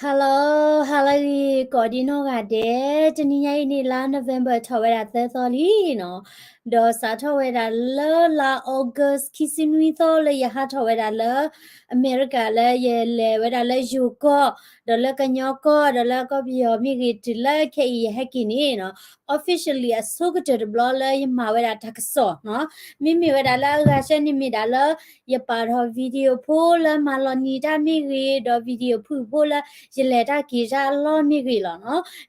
Hello, hello ဂ့ၤ ကိးဒံနီၢ်ဂၤဒဲး, တနံၤညါအံၤန့ၣ် လါ November ထီၣ်ဝဲဒၣ်သၢသီလံနီၤ, ဒီးစးထီၣ်ဝဲဒၣ်လၢလါ August ခံဆံနွံသီလၢယဟးထီၣ်ဝဲဒၣ်လၢ အမဲရကၤလၢယလဲၤဝဲဒၣ်လၢယိၤကီၢ်, ဒီးလၢကညီကီၢ်, ဒီးလၢကီၢ်ပယီၤမ့ၢ်ဂ့ၤ တုၤလၢခဲအံၤယဟဲက့ၤန့ၣ်နီၤ, officially အဆိကတၢၢ်တဘျီလၢယမၤဝဲဒၣ်တၢ်ကစီၣ်နီၤ, မ့မ့ၢ်ဝဲဒၣ်လၢအဂၤဆၢန့ၣ်မ့ၢ်ဒၣ်လၢ ယပာ်ထီၣ် video ဖိလၢမၤလီၤနံၤတၢ်မ့ၢ်ဂ့ၤ, ဒီး video ဖုၣ်ဖိလၢ ယလဲၤတၢ်က့ၤတၢ်အလီၢ်မ့ၢ်ဂ့ၤလီၤ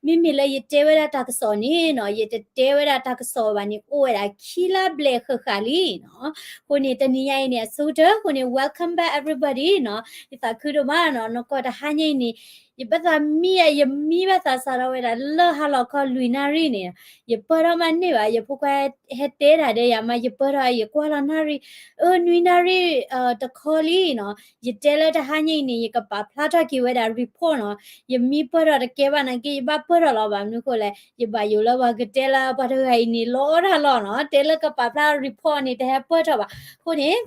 နီၤ. မ့မ့ၢ်လၢယတဲဝဲဒၣ်တၢ်ကစီၣ်န့ၣ်နီၤ, ယတတဲဝဲဒၣ်တၢ်ကစီၣ်ဘၣ်န့ၣ် အိၣ်ဝဲဒၣ်ခံလါဘျဲၣ်ဃၣ်ဃၣ်လံနီၤ. အဃိန့ၣ် တနံၤညါအံၤန့ၣ် အဆိကတၢၢ်အဃိန့ၣ် welcome back everybody နီၤ, ယသးခုဒိၣ်မးနီၤ, နကီၢ်တဟါညါအံၤန့ၣ် ယဘၣ်သးမံယၤ ယမံဘၣ်သးစးထီၣ်ဝဲဒၣ်လၢဟါလီၤခီလွံၢ်နၣ်ရံၣ်န့ၣ်, ယပၢၢ်ထီၣ်မးန့ၢ်ဘၣ်, ယဖိခွါဟဲတဲတၢ်ဒီးယၤမး ယပၢၢ်ထီၣ် ယကွၢ်လီၤနၣ်ရံၣ်, အၢ နွံနၣ်ရံၣ် တခီလံနီၤ, ယတဲလၢတဟါညါအံၤန့ၣ် ယကပာ်ဖျါထီၣ်က့ၤဝဲဒၣ် report နီၤ, ယမံပၢၢ်ထီၣ်တကဲဘၣ်နာ်က့ ယဘၣ်ပၢၢ်ထီၣ်လီၤဘၣ်မနုၤဃိလဲၣ်, ယဘၣ်ယိၣ်လၢပှၤကတဲလၢပှၤတဂၤအံၤန့ၣ် လီတၢ်လီၤနီၤ, တဲလၢကပာ်ဖျါ report န့ၣ် တဟဲပၢၢ်ထီၣ်ဘၣ်. အဃိန့ၣ်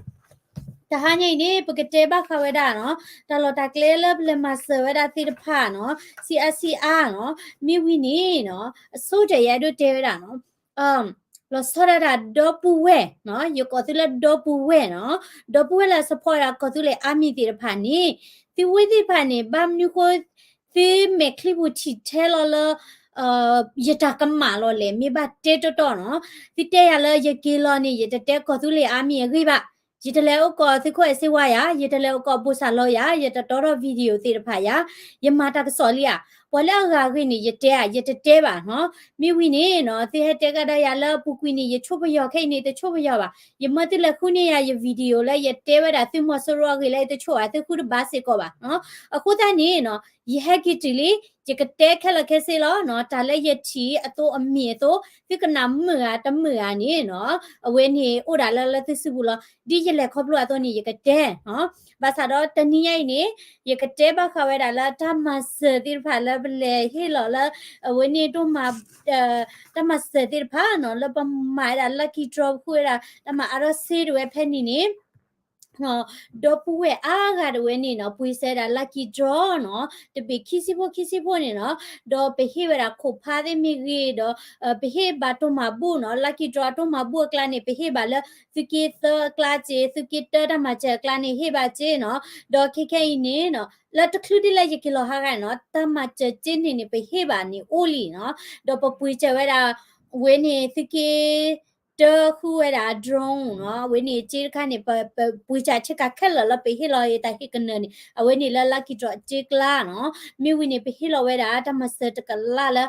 တဟါညါအံၤန့ၣ် ပကတဲဘၣ်ဃးဝဲဒၣ်နီၤ, တၢ်လီၢ်တၢ်ကျဲလၢပလဲၤမၤစၢၤဝဲဒၣ်သ့ၣ်တဖၣ်နီၤ, ဆံးအါဆံးအါနီၤ, မ့ၢ်ဝံၤန့ၣ်နီၤ, အဆိကတၢၢ်ယအဲၣ်ဒိးတဲဝဲဒၣ်နီၤ, လီၤဆီဒၣ်တၢ်ဒီပုၢ်ဝဲၢ်နီၤ, ယကိးသုလၢဒီပုၢ်ဝဲၢ်နီၤ, ဒီပုၢ်ဝဲၢ်လၢ support ဝဲဒၣ်ကီၢ်သူလ့ၤ army သ့ၣ်တဖၣ်န့ၣ်, သုဝဲသ့ၣ်တဖၣ်န့ၣ် ဘၣ်မနုၤဃိ သုမဲာ်ချံပူၤထံၣ်ထဲလီၤလၢ ယတၢ်ကမၣ်လီၤလဲၣ်, မ့ၢ်ဘၣ်တဲတီတီနီၤ, သုတဲယၤလၢယက့ၤလီၤန့ၣ် ယတတဲကီၢ်သူလ့ၤ army အဂ့ၢ်ဘၣ်, ယတလဲၤအိၣ်ကီးသုးခိၣ်အဲၣ်စ့ဝါယၤ, ယတလဲၤအိၣ်ကီးဘိၣ်စၢ်လီၤယၤ, ယတတီထီၣ် video သ့ၣ်တဖၣ်ယၤ, ယမၤတၢ်ကစီၣ်လံဧါ, ပှၤလၢအဂၤအဂ့ၢ်န့ၣ် ယတဲဧါ, ယတတဲဘၣ်နီၤ, မ့ၢ်ဝံၤန့ၣ်နီၤ, သုဟဲတဲကဒါယၤလၢအပူၤကွံာ်န့ၣ် ယဆိပယီၤခဲအံၤန့ၣ် တဆိပယီၤဘၣ်, ယမၢသုလဲၤဃုန့ၢ်ယၤ ယ video လၢယတဲဝဲဒၣ်သုးမီၤစိရိၤအဂ့ၢ်လၢယတဆိဘၣ် သုဃုတဘၣ်စ့ၢ်ကီးဘၣ်နီၤ, အဃိသတးန့ၣ်နီၤ, ယဟဲက့ၤတုၤလံ, ယကတဲခဲလၢာ်ခဲဆ့လီၤနီၤ, တၢ်လၢယထံၣ်အသိးအမ့ၢ်အသိး, သုကနၣ်မုာ်ဧါတမုာ်ဧါန့ၣ်နီၤ, အဝဲန့ၣ်အိၣ်ဒၣ်လၢလၢသုစုပူၤလီၤ, ဒ်ယလဲၤခီဖျိအသိးန့ၣ် ယကတဲနီၤ, ဘၣ်ဆၣ်ဒီးတနံၤညါအံၤန့ၣ်, ယကတဲဘၣ်ဃးဝဲဒၣ်လၢတၢ်မၤစၢၤသ့ၣ်တဖၣ်လၢပလဲၤဟ့ၣ်လီၤလၢ အဝဲန့ၣ်ဒိၣ်မး တၢ်မၤစၢၤသ့ၣ်တဖၣ်နီၤ, လၢပမၤဝဲဒၣ် lucky draw ပဃုဝဲဒၣ် တၢ်မၤအါထီၣ်စ့တဝဲဖဲန့ၣ်န့ၣ် ဒီပုၢ်ဝဲၢ်အါဂၤတဝဲန့ၣ်နီၤ, ပှ့ၤစၢၤဝဲဒၣ် lucky draw နီၤ, တဘ့ၣ်ခံဆံဖိခံဆံဖိန့ၣ်နီၤ, ဒီးပဟ့ၣ်ဝဲဒၣ်ခိၣ်ဖးသ့ၣ်မ့ၢ်ဂ့ၤဒီး, ပဟ့ၣ်ဘၣ်တိၢ်မၤဘူၣ်နီၤ, lucky draw အတိၢ်မၤဘူၣ်အကျါန့ၣ် ပဟ့ၣ်ဘၣ်လၢ သုးက့သၢအကျါစ့ၢ်, သုးက့တၢတၢ်မၤစၢၤအကျါန့ၣ် ဟ့ၣ်ဘၣ်စ့ၢ်နီၤ, ဒီးခဲခဲအံၤန့ၣ်နီၤ, လၢတချုးဒ်လၢယက့ၤလီၤဟါဂၤနီၤ, တၢ်မၤစၢၤစ့န့ၣ်န့ၣ် ပဟ့ၣ်ဘၣ်န့ၣ်အိၣ်လံနီၤ, ဒီးပပှ့ၤစၢၤဝဲဒၣ် ဝဲန့ၣ်သုးက့ တၢဃုဝဲဒၣ် drone နီၤ, အဝဲန့ၣ်စ့တခါန့ၣ် ပပှ့ၤစၢၤဆ့ကၤခဲလၢာ်လၢပဟ့ၣ်လီၤတၢ်ဟ့ၣ်ကနၢၤန့ၣ်, အဝဲန့ၣ်လၢ lucky draw အစ့ကျါနီၤ, မ့ၢ်ဝံၤန့ၣ် ပဟ့ၣ်လီၤဝဲဒၣ် တၢ်မၤစၢၤတကလးလၢ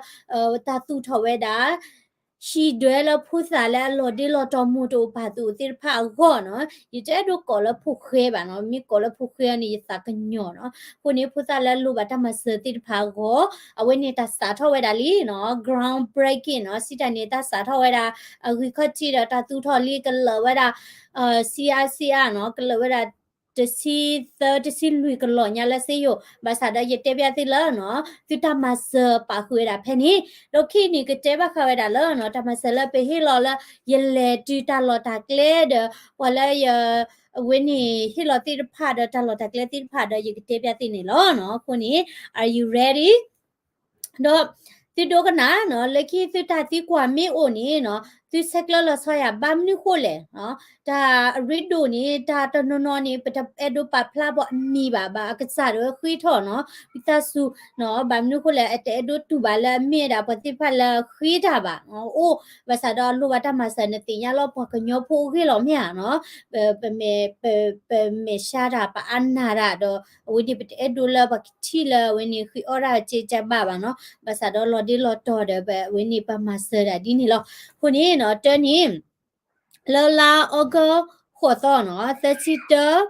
တၢ်သူၣ်ထီၣ်ဝဲဒၣ် ဟံၣ်ဒွဲလၢဖိသၣ်လၢအလီၤဒ့လီၤတီၤမိၢ်တအိၣ်ပၢ်တအိၣ်သ့ၣ်တဖၣ်အဂီၢ်နီၤ, ယတအဲၣ်ဒိးကိးလၢဖိၣ်ဃဲဘၣ်နီၤ, မ့ၢ်ကိးလၢဖိၣ်ဃဲန့ၣ် ယသးကညီၤနီၤ, အဃိန့ၣ် ဖိသၣ်လၢအလိၣ်ဘၣ်တၢ်မၤစၢၤသ့ၣ်တဖၣ်အဂီၢ်, အဝဲန့ၣ်တၢ်စးထီၣ်ဝဲဒၣ်လံနီၤ, ground breaking နီၤ, စံးတၢ်န့ၣ် တၢ်စးထီၣ်ဝဲဒၣ် အဂံၢ်ခီၣ်ထံးဒီးတၢ်သူၣ်ထီၣ်လံကလၢာ်ဝဲဒၣ် ဆံအါဆံအါနီၤ, ကလၢာ်ဝဲဒၣ် တဆံသၢ တဆံလွံၢ်ကလီၢ်ညါလၢစ့ယိၤ, ဘၣ်ဆၣ်ဒီးယတဲဘၣ်သုလၢနီၤ, သုတၢ်မၤစၢၤပာ်ဃုာ်ဝဲဒၣ်ဖဲန့ၣ်, ဒီးခဲအံၤန့ၣ် ကတဲဘၣ်ဃးဝဲဒၣ်လၢနီၤ, တၢ်မၤစၢၤလၢပဟ့ၣ်လီၤလၢ ယလဲၤတုၤတၢ်လီၢ်တၢ်ကျဲဒီး ပှၤလၢယ အဝဲန့ၣ်ဟ့ၣ်လီၤသ့ၣ်တဖၣ်ဒီးတၢ်လီၢ်တၢ်ကျဲသ့ၣ်တဖၣ်ဒီး ယကတဲဘၣ်သုန့ၣ်လီၤနီၤ, အဃိန့ၣ် are you ready? ဒီးသုဒိကနၣ်နီၤ, လၢခံသုတၢ်သံကွၢ်မ့ၢ်အိၣ်န့ၣ်နီၤ, သုဆဲးကျၢလီၤဆီယၤဘၣ်မနုၤဃိလဲၣ်နီၤ, တၢ်အရ့ဒိၣ်န့ၣ် တၢ်တနီၤနီၤန့ၣ် ပတအဲၣ်ဒိးပာ်ဖျါဘၣ်အမံၤဘၣ်, ဘၣ်အကစၢ်ဒၣ်ဝဲဃ့ထီၣ်နီၤ, ဝံသးစူၤနီၤ, ဘၣ်မနုၤဃိလဲၣ် အတအဲၣ်ဒိးတူၢ်ဘၣ်လၢအမ့ၢ်ဒၣ်ပှၤသ့ၣ်တဖၣ်လၢဃ့တၢ်ဘၣ်, အိၣ်ဘၣ်ဆၣ်ဒီးအလိၣ်ဘၣ်တၢ်မၤစၢၤ နသ့ၣ်ညါလီၤပှၤကညီဖိအဂ့ၢ်လီၤမ့ၢ်ဧါနီၤ, ပမဲာ်ရှါတၢ် ပအါနၢ်တၢ်ဒီး အဝဲန့ၣ် ပတအဲၣ်ဒိးလၢပှၤကထံၣ်လၢအဝဲန့ၣ် ဃ့အီၣ်တၢ်စ့ကဘၣ်ဘၣ်နီၤ, ဘၣ်ဆၣ်ဒီးလီၤဒ့လီၤတီၤဒီး အဝဲန့ၣ်ပမၤစၢၤဒၣ်ဒ်န့ၣ်လီၤ. အဃိန့ၣ်နီၤ တၢ်န့ၣ် လၢလါအီကူး ဃိးသီနီၤ သၢဆံတၢ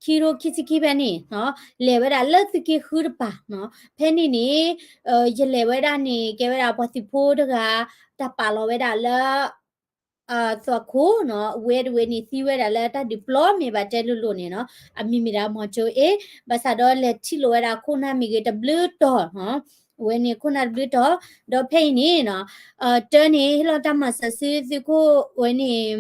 ခံကထိခံဆံခံဖဲန့ၣ်နီၤ လဲၤဝဲဒၣ်လၢသုးက့ဃုတပၤနီၤ, ဖဲန့ၣ်န့ၣ် ယလဲၤဝဲဒၣ်န့ၣ် ကဲဝဲဒၣ်ပှၤသုးဖိတဂၤ တၢ်ပာ်လီၤဝဲဒၣ်လၢ သွၣ်ခိၣ်နီၤ, ဝဲတဝဲန့ၣ် သံဝဲဒၣ်လၢတၢ်ဒုးပျီမ့ၢ်ဘၣ်တဲလိၤလိၤန့ၣ်နီၤ, အမံၤမ့ၢ်ဒၣ် မီၤကၠိအ့, ဘၣ်ဆၣ်ဒီးလဲၤထံၣ်လိာ်ဝဲဒၣ်ခိၣ်နၢ်မ့ၢ်ဂ့ၤတဘျုးတီၤနီၤ, အဝဲန့ၣ်ခိၣ်နၢ်တဘျုးတီၤ, ဒီးဖဲအံၤန့ၣ်နီၤ, တၢ်န့ၣ် ဟ့ၣ်လီၤတၢ်မၤစၢၤဆူသုးခိၣ်ဝဲန့ၣ်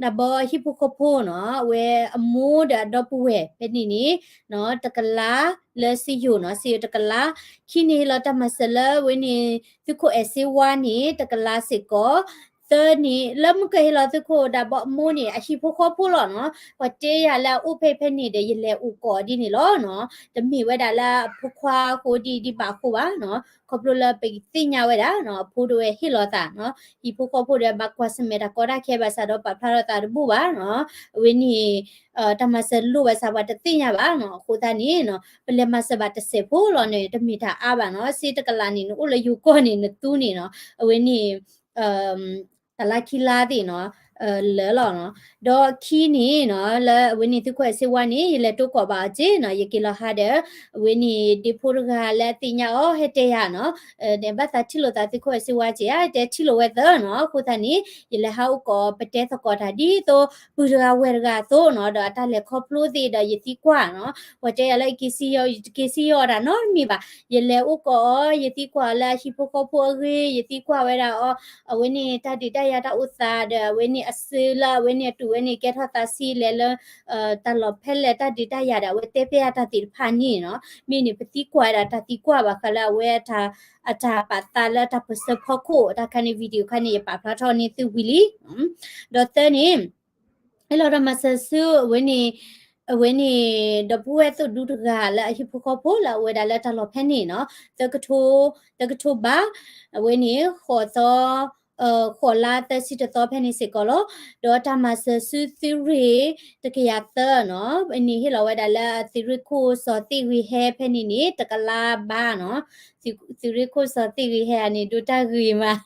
တၢ်ဘီဟံၣ်ဖိဃီဖိနီၤ အဝဲအမိၢ်ဒီးအဒီပုၢ်ဝဲၢ်ဖဲန့ၣ်န့ၣ် တကလးလၢစ့ယိၤနီၤ စ့ယိၤတကလး, ခံန့ၣ်ဟ့ၣ်လီၤတၢ်မၤစၢၤလၢအဝဲန့ၣ် သုးခိၣ်အဲၣ်စ့ဝါန့ၣ် တကလးစ့ၢ်ကီး, သၢန့ၣ် လၢမုၢ်ကဟ့ၣ်လီၤသုးခိၣ်ဒၣ်ဘီအမိၢ်န့ၣ် အဟံၣ်ဖိဃီဖိလီၤနီၤ, ပှၤတဲယၤလၢအအိၣ်ဖဲဖဲန့ၣ်ဒီး ယလဲၤအိၣ်ကိးဒ်န့ၣ်လီၤနီၤ, တမ့ၢ်ဝဲဒၣ်လၢအဖိခွါအဃိဒ်ဒ်ဘၣ်အဃိဘၣ်နီၤ, ခီဖျိလၢပသ့ၣ်ညါဝဲဒၣ်နီၤ အဖိဒိၣ်ဝဲဟ့ၣ်လီၤသးနီၤ, ဟံၣ်ဖိဃီဖိဒီးဘၣ်ကွၢ်ဆၢၣ်မဲာ်တၢ်ကီတၢ်ခဲဘၣ်ဆၣ်ဒီး ပာ်ဖျါထီၣ်သးတဘူၣ်ဘၣ်နီၤ, အဝဲန့ၣ် တၢ်မၤစၢၤလိၣ်ဘၣ်ဆၣ်ပှၤတသ့ၣ်ညါဘၣ်နီၤ, အဃိသတးန့ၣ်နီၤ ပလဲၤမၤစၢၤဘၣ်တစဲးဖိလီၤန့ၣ် တမ့ၢ်တၢ်အါဘၣ်နီၤ, စ့တကလးန့ၣ် နအိၣ်လၢယိၤကီၢ်န့ၣ် နသူန့ၣ်နီၤ, အဝဲန့ၣ် တလါခံလါသ့ၣ်နီၤ လၢာ်လီၤနီၤ, ဒီးခံန့ၣ်နီၤ လၢအဝဲန့ၣ်သုးခိၣ်အဲၣ်စ့ဝါန့ၣ် ယလဲၤတိကိးဘၣ်အီၤက့နီၤ, ယက့ၤလီၤဟါဒီး အဝဲန့ၣ် ဒ့ဖိတဂၤလၢအသ့ၣ်ညါအီၤ ဟဲတဲယၤနီၤ, ဘၣ်သးထံၣ်လိာ်သးသုးခိၣ်အဲၣ်စ့ဝါက့ဧါ, တဲထံၣ်လိာ်ဝဲသၢနီၤ, အဃိသတးန့ၣ် ယလဲၤဟးအိၣ်ကိး ပတဲသကိးတၢ်ဒ်သိး ပုၢ်တဂၤဝဲၢ်တဂၤအသိးနီၤ, ဒီးအတၢ်လဲၤခီဖျိသ့ၣ်ဒီးယသံကွၢ်နီၤ, ပှၤတဲယၤလၢယက့ၤစံၣ်ယီၤ ယတက့ၤစံၣ်ယီၤတၢ်နီတမံၤဘၣ်, ယလဲၤအိၣ်ကိးအီၤ ယသံကွၢ်အီၤလၢအဟံၣ်ဖိဃီဖိအဂ့ၢ်, ယသံကွၢ်ဝဲဒၣ်အီၤ အဝဲန့ၣ်တၢ်ဒုးတၢ်ယၤတၢ်အိၣ်သးဒီး အဝဲန့ၣ်အစုလၢအဝဲန့ၣ်အတူၢ်ဝဲန့ၣ် ကဲထီၣ်သးဆံးလဲၤလၢ တၢ်လီၢ်ဖဲလဲၣ်တၢ်ဒုးတၢ်ယၤဒီး အဝဲတဲဖဲအတၢ်သ့ၣ်တဖၣ်န့ၣ်နီၤ, မ့ၢ်န့ၣ်ပသံကွၢ်ဝဲဒၣ်တၢ်သံကွၢ်ဘၣ်ဃးလၢအဝဲ အတၢ်ပာ်သးလၢတၢ်ပၢၢ်ဆၢဖီခိၣ် တၢ်ခါန့ၣ် video ခါန့ၣ် ယပာ်ဖျါထီၣ်န့ၢ်သုဝံၤလံ, ဒီးသၢန့ၣ် ဟ့ၣ်လီၤတၢ်မၤစၢၤဆူ အဝဲန့ၣ် အဝဲန့ၣ် ဒီပုၢ်ဝဲၢ်သုးဒူတဂၤလၢအဟံၣ်ဖိဃီဖိလၢအအိၣ်ဝဲဒၣ်လၢတၢ်လီၢ်ဖဲန့ၣ်နီၤ, သၢကထိ သၢကထိဘး, အဝဲန့ၣ် ဃိးသီ ဃိးလါသၢဆံတသီဖဲန့ၣ်စ့ၢ်ကီးလီၤ. ဒီးတၢ်မၤစၢၤဆူသုးရ့ၣ်တကယၤသၢနီၤ, အဝဲန့ၣ်ဟ့ၣ်လီၤဝဲဒၣ်လၢအသုးရ့ၣ်ခိၣ်စီၤသ့ၣ်ဂ့ၤဟဲဖဲန့ၣ်န့ၣ် တကလးဘးနီၤ, သုးရ့ၣ်ခိၣ်စီၤသ့ၣ်ဂ့ၤဟဲအန့ၣ် ဒိတၢ်ဂ့ၤမး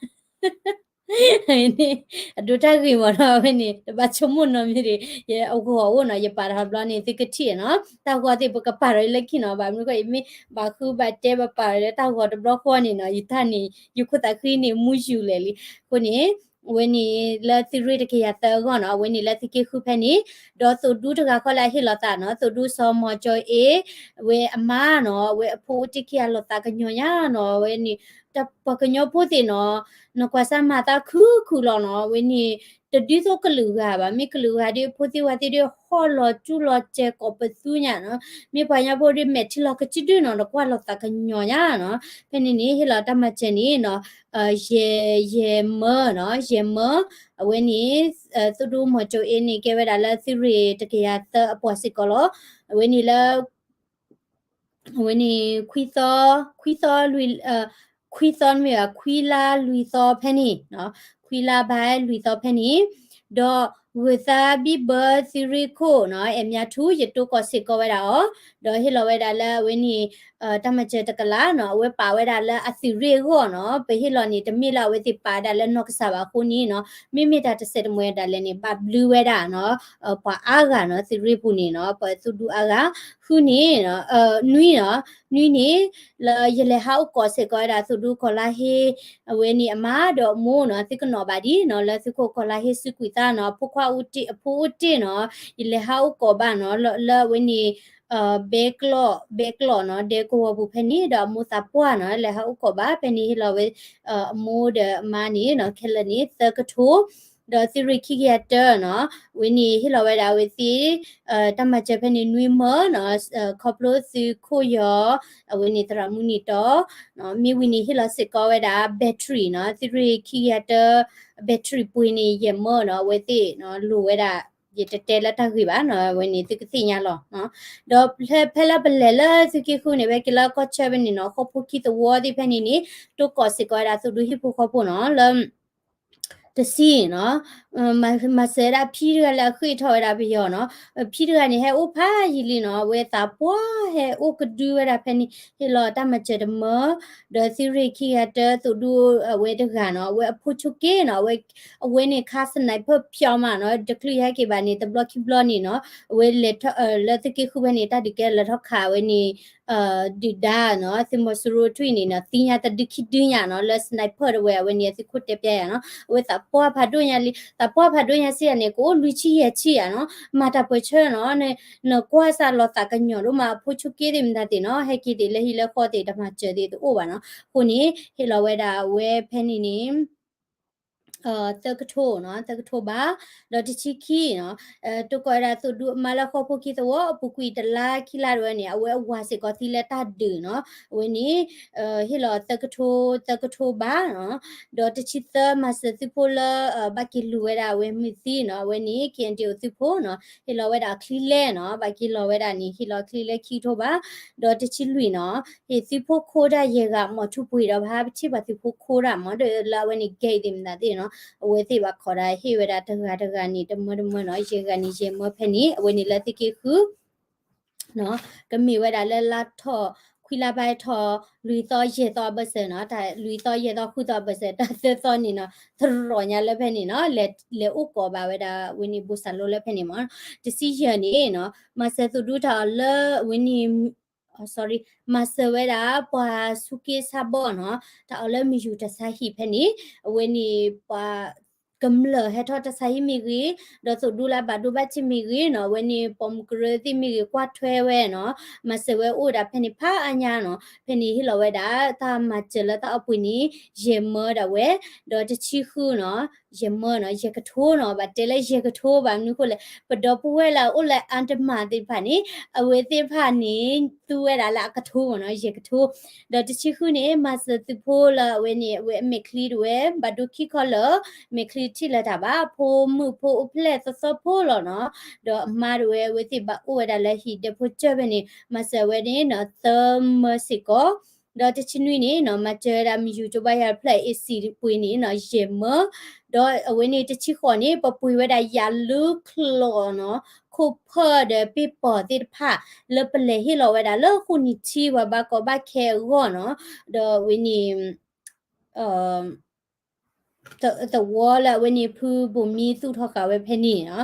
အဒိတၢ်ဂ့ၤမးနီၤ, အဝဲန့ၣ် တဘၣ်ဆိကမိၣ်နီတမံၤဒံး, ယအဂီၤအိၣ်နီၤ, ယပာ်တၢ်ဘျီန့ၣ် သုကထံၣ်နီၤ, တၢ်ဂီၤသ့ၣ်ပကပာ်ဒီးလၢခံနီၤ, ဘၣ်မနုၤဃိ ယမ့ၢ်ဘၣ်ဃုဘၣ်တဲဘၣ်ပာ်ဒီးတၢ်ဂီၤတဘျီဃီန့ၣ်နီၤ, ယတၢ်န့ၣ် ယခိၣ်သးဃံန့ၣ် မူယူၤလဲၣ်လံ. အဃိန့ၣ် အဝဲန့ၣ်လၢသုးရ့ၣ်တကယၤသၢအဂီၢ်နီၤ, အဝဲန့ၣ်လၢသုးက့ဃုဖဲန့ၣ်, ဒီးသုးဒူတဂၤဃီလၢအဟ့ၣ်လီၤသးနီၤ, သုးဒူစီၤမီၤကၠီၤအ့ အဝဲအမါနီၤ, အဝဲအဖိအိၣ်တ့ၢ်ခံဂၤလိာ်သးကညီၤညါနီၤ, အဝဲန့ၣ် တၢ်ပှၤကညီဖိသ့ၣ်နီၤ, နကွၢ်စၢ်မၤသးခုခုလီၤနီၤ, အဝဲန့ၣ် တဒုးသိးကလုာ်ဂၤဘၣ်, မ့ၢ်ကလုာ်ဂၤဒီး ဖိသ့ၣ်ဝဲသ့ၣ်ဒီး ဟီၣ်လီၤကၠူလီၤစဲၤကိးပသူညါနီၤ, မ့ၢ်ပှၤကညီဖိဒီး မဲာ်ထံလီၤကစုဒုနီၤ, နကွၢ်လိာ်သးကညီၤညါနီၤ, ဖဲန့ၣ်န့ၣ် ဟ့ၣ်လီၤတၢ်မၤစၢၤန့ၣ်နီၤ, ယဲၢ် ယဲၢ်မၢနီၤ, ယဲၢ်မၢ, အဝဲန့ၣ် သုးဒူမီၤကၠီၤအ့န့ၣ် ကဲဝဲဒၣ်လၢသုးရ့ၣ်တကယၤသၢအပှၤစ့ၢ်ကီးလီၤ, အဝဲန့ၣ်လၢ အဝဲန့ၣ် ခွံသီ ခွံသီလွံၢ် ခွံသီမ့ၢ်ဘၣ် ခွံလါလွံၢ်သီဖဲန့ၣ်, ခွံလါဘၣ်လွံၢ်သီဖဲန့ၣ်, ဒီးဂုၤသးဘံၣ်ဘၢသုးရ့ၣ်ခိၣ်နီၤ, အဲၣ်မၠါထူ ယတိကိးစ့ၢ်ကီးဝဲဒၣ်အီၤ, ဒီးဟ့ၣ်လီၤဝဲဒၣ်လၢအဝဲန့ၣ် တၢ်မၤစၢၤတကလးနီၤ, အဝဲပာ်ဝဲဒၣ်လၢအသုးရ့ၣ်အဂီၢ်နီၤ, ပဟ့ၣ်လီၤန့ၣ် တမ့ၢ်လၢအဝဲသ့ၣ်ပာ်ဝဲဒၣ်လၢနီၢ်ကစၢ်ဘၣ်အဃိန့ၣ်နီၤ, မ့မ့ၢ်တၢ်တစဲးတမှဲၤဒၣ်လဲာ်န့ၣ် ဘၣ်ဘျုးဝဲဒၣ်နီၤ ပှၤအါဂၤနီၤ, သုးရ့ၣ်ပူၤန့ၣ်နီၤ, ပှၤသုးဒူအါဂၤ, ဃုန့ၣ် နွံနီၤ, နွံန့ၣ် လၢယလဲၤဟးအိၣ်ကိးစ့ၢ်ကီးဝဲဒၣ်သုးဒူကီၢ်လါဟ့ အဝဲန့ၣ်အမါဒီးအမိၢ်နီၤ, သုကနီၣ်ဘၣ်ဒ်နီၤ, လၢသုးခိၣ်ကီၢ်လါဟ့စုကွံာ်သးနီၤ, အဖိခွါအိၣ်တ့ၢ် အဖိအိၣ်တ့ၢ်နီၤ, ယလဲၤဟးအိၣ်ကိးဘၣ်နီၤ, လၢအဝဲန့ၣ် ဘဲကျီၢ် ဘဲကျီၢ်နီၤ, ဒဲကဝီၤပူၤဖဲန့ၣ် ဒီးအမိၢ်သးပှၢ်နီၤ, လဲၤဟးအိၣ်ကိးဘၣ်ဖဲန့ၣ် ဟ့ၣ်လီၤဝဲ အမိၢ်ဒီးအမါန့ၣ်နီၤ, ခဲလၢာ်န့ၣ် သၢကထိ ဒီးသုးရ့ၣ်ခံကယၤတၢနီၤ, အဝဲန့ၣ်ဟ့ၣ်လီၤဝဲဒၣ်အဝဲသ့ၣ် တၢ်မၤစၢၤဖဲန့ၣ်နွံမၢနီၤ, ခီဖျိသုးခိၣ်ယီၤ အဝဲန့ၣ်သရၣ်မုၢ်နံၤတီ, မ့ၢ်ဝံၤန့ၣ်ဟ့ၣ်လီၤစ့ၢ်ကီးဝဲဒၣ် battery နီၤ, သုးရ့ၣ်ခံကယၤတၢ battery ပှ့ၤန့ၣ်ယဲၢ်မၢနီၤ, အဝဲသ့ၣ်လိၣ်ဝဲဒၣ် ယတတဲလၢတၢ်ဂ့ၢ်ဘၣ်နီၤ, အဝဲန့ၣ်သုကသ့ၣ်ညါလီၤ. ဒီးဖဲလၢပလဲၤလၢသုးက့ဃုန့ၣ် ဖဲက့ၤလၢကီၢ်ဆၢဖဲန့ၣ်နီၤ, ဟီၣ်ခိၣ်ခံသဝီသ့ၣ်ဖဲန့ၣ်န့ၣ် တိကိးစ့ၢ်ကီးဝဲဒၣ်သုးဒူဟံၣ်ဖိဃီဖိနီၤ, လၢ တဆံနီၤ, မၤစၢၤဝဲဒၣ်ဖံတဂၤလၢအဃ့ၢ်ထီၣ်ဝဲဒၣ်ပယီၤနီၤ, ဖံတဂၤန့ၣ် ဟဲအိၣ်ဖးယံာ်လံနီၤ, အဝဲသးပှၢ်ဟဲအိၣ်ကဒုဝဲဒၣ်ဖဲန့ၣ်, ဟ့ၣ်လီၤတၢ်မၤစၢၤတမၢ, ဒီးသုးရ့ၣ်ခံကယၤတၢသုးဒူအဝဲတဂၤနီၤ, အဝဲအဖိဆိက့နီၤ, အဝဲန့ၣ်ခါ sniper ဖျီမးနီၤ, တချုးဟဲက့ၤဘၣ်န့ၣ် တဘျီခံဘျီန့ၣ်နီၤ, အဝဲလဲၤထီၣ် လၢသုးက့ဃုဖဲန့ၣ် တၢ်ဒုးကဲလၢထီၣ်ခးဝဲန့ၣ် ဒုၣ်ဒါနီၤ, သုးမီၤစိရိၤထွံၣ်န့ၣ်နီၤ, သ့ၣ်ညါတဒုခံဒုညါနီၤ, လၢ sniper တဝဲအဝဲန့ၣ် သုးခိၣ်တဲပျဲယၤနီၤ, အဝဲသးပှၢ်ဖးဒိၣ်ညါလံ, သးပှၢ်ဖးဒိၣ်ညါစံးယၤန့ၣ် ကအိၣ်လွံၢ်ဆံယဲၢ်ဆံယၤနီၤ, မၤတၢ်ပၢၢ်ဆၢနီၤ, နကွၢ်စၢ်လီၤသးကညီၤဒိၣ်မး အဖိဆိက့သ့ၣ်မတၤသ့ၣ်နီၤ, ဟဲက့ၤသ့ၣ်လၢဟံၣ်လၢဃီသ့ၣ် တမၤစၢၤသ့ၣ်တအိၣ်ဘၣ်နီၤ, အဃိန့ၣ် ဟ့ၣ်လီၤဝဲဒၣ်အဝဲဖဲန့ၣ်န့ၣ် သၢကထိနီၤ, သၢကထိဘး, ဒီးတဆံခံနီၤ, တိကိးဝဲဒၣ်သုးဒူအမါလၢဃီဖိခံသဝီ အပူၤကွံာ်တလါခံလါတဝဲန့ၣ် အဝဲအဝၤစ့ၢ်ကီးသံလၢတၢ်ဒုးနီၤ, အဝဲန့ၣ် ဟ့ၣ်လီၤသၢကထိ, သၢကထိဘးနီၤ, ဒီးတဆံသၢ မၤစၢၤသုးဖိလၢ ဘၣ်က့ၤလူၤဝဲဒၣ်အဝဲမုၢ်သံနီၤ, အဝဲန့ၣ် KNDO သုးဖိနီၤ, ဟ့ၣ်လီၤဝဲဒၣ်အချံလဲနီၤ, ဘၣ်က့ၤလီၤဝဲဒၣ်န့ၣ် ဟ့ၣ်လီၤချံလဲခံကထိဘး, ဒီးတဆံလွံၢ်နီၤ, ဟ့ၣ်သုးဖိခိၣ်ဒၣ်ယဲၢ်ဂၤ မီၤထူပှ့ၤဒီး ပဟးပထံၣ်ပှၤသုးဖိခိၣ်ဒၣ်မး ဒီးလၢအဝဲန့ၣ် gate သ့ၣ်မနုၤသ့ၣ်နီၤ, အဝဲသ့ၣ်ဘၣ်ခိးဒီးဟ့ၣ်ဝဲဒၣ်တဂၤတဂၤန့ၣ် တမၢတမၢနီၤ, ယဲၢ်ဂၤန့ၣ် ယဲၢ်မၢဖဲန့ၣ် အဝဲန့ၣ်လၢသုးက့ဃု ကမ့ၢ်ဝဲဒၣ်လၢလါထီၣ် ခွံလါဘၣ်ထီၣ် လွံၢ်သီယဲၢ်သီအဘၢၣ်စၢၤနီၤ, တၢ်လွံၢ်သီယဲၢ်သီဃုသီအဘၢၣ်စၢၤ တၢ်သၢသီန့ၣ်နီၤ, သရိာ်ညါလၢဖဲန့ၣ်နီၤ, လဲၤအိၣ်ကိးဘၣ်ဝဲဒၣ်ဝဲန့ၣ် ဘိၣ်စၢ်လိလၢဖဲန့ၣ်မး, တဆံယဲၢ်န့ၣ်နီၤ, မၤစၢၤသုးဒူတၢ်အီၣ်လၢဝဲန့ၣ် sorry, မၤစၢၤဝဲဒၣ်ပှၤဆူက့ဆါဘီနီၤ, တၢ်အီၣ်လၢမယူၤတၢ်ဆါဟံၣ်ဖဲန့ၣ်, အဝဲန့ၣ်ပှၤ ကမျၢၢ်ဟဲထီၣ်တၢ်ဆါဟံၣ်မ့ၢ်ဂ့ၤ, ဒီးသုးဒူလၢအဘၣ်ဒိဘၣ်ထံးမ့ၢ်ဂ့ၤနီၤ, အဝဲန့ၣ်ပိာ်မုၣ်ကရၢသ့ၣ်မ့ၢ်ဂ့ၤ ကွၢ်ထွဲဝဲနီၤ, မၤစၢၤဝဲအိၣ်ဝဲဒၣ်ဖဲန့ၣ်ဖးအါညါနီၤ, ဖဲန့ၣ်ဟ့ၣ်လီၤဝဲဒၣ် တၢ်မၤစၢၤလၢတၢ်အီၣ်ပှ့ၤန့ၣ် ယဲၢ်မၢဒၣ်ဝဲ, ဒီးတဆံဃုနီၤ, ယဲၢ်မၢနီၤ, ယဲၢ်ကထိနီၤ, ဘၣ်တဲလၢယဲၢ်ကထိဘၣ် မနုၤအဃိလဲၣ်, ပဒီပုၢ်ဝဲၢ်လၢအအိၣ်လၢအါတမၤသ့ၣ်တဖၣ်န့ၣ်, အဝဲသ့ၣ်တဖၣ်န့ၣ် သူဝဲဒၣ်လၢအကထိမ့ၢ်နီၤ, ယဲၢ်ကထိ ဒီးတဆံဃုန့ၣ် မၤစၢၤသုးဖိလၢအဝဲန့ၣ် အဝဲအမဲာ်ချံတဝဲ ဘၣ်ဒိခံခီလၢာ်, မဲာ်ချံထံၣ်လၢၤတၢ်ဘၣ်, ဖိမုၣ်ဖိအိၣ်ဖျဲၣ်သီသီဖိလီၤနီၤ, ဒီးအမါတဝဲ အဝဲသ့ၣ်ဘၣ်အိၣ်ဝဲဒၣ်လၢဟံၣ်ဒဲဖိကၢၢ်ဖဲန့ၣ် မၤစၢၤဝဲန့ၣ်နီၤ သၢမၢစ့ၢ်ကီး, ဒီးတဆံနွံန့ၣ်နီၤ မၤစၢၤဝဲဒၣ်မယူၤကၠိဘါယၤတဖျၢၣ် AC ပှ့ၤန့ၣ်နီၤ ယဲၢ်မၢ, ဒီးအဝဲန့ၣ်တဆံဃိးန့ၣ် ပပှ့ၤဝဲဒၣ်ယၤလူချီးနီၤ, ခိၣ်ဖၢၣ်ဒီးပ့ၢ်ပီၤသ့ၣ်တဖၣ် လၢပလဲၤဟ့ၣ်လီၤဝဲဒၣ်လၢဃိၣ်နံၤထံပှၤဘၣ်ကီဘၣ်ခဲအဂီၢ်နီၤ, ဒီးဝဲန့ၣ် သဝီလၢအဝဲန့ၣ်ဖုဘိၣ်မံသူၣ်ထီၣ်ဃာ်ဝဲဖဲန့ၣ်နီၤ,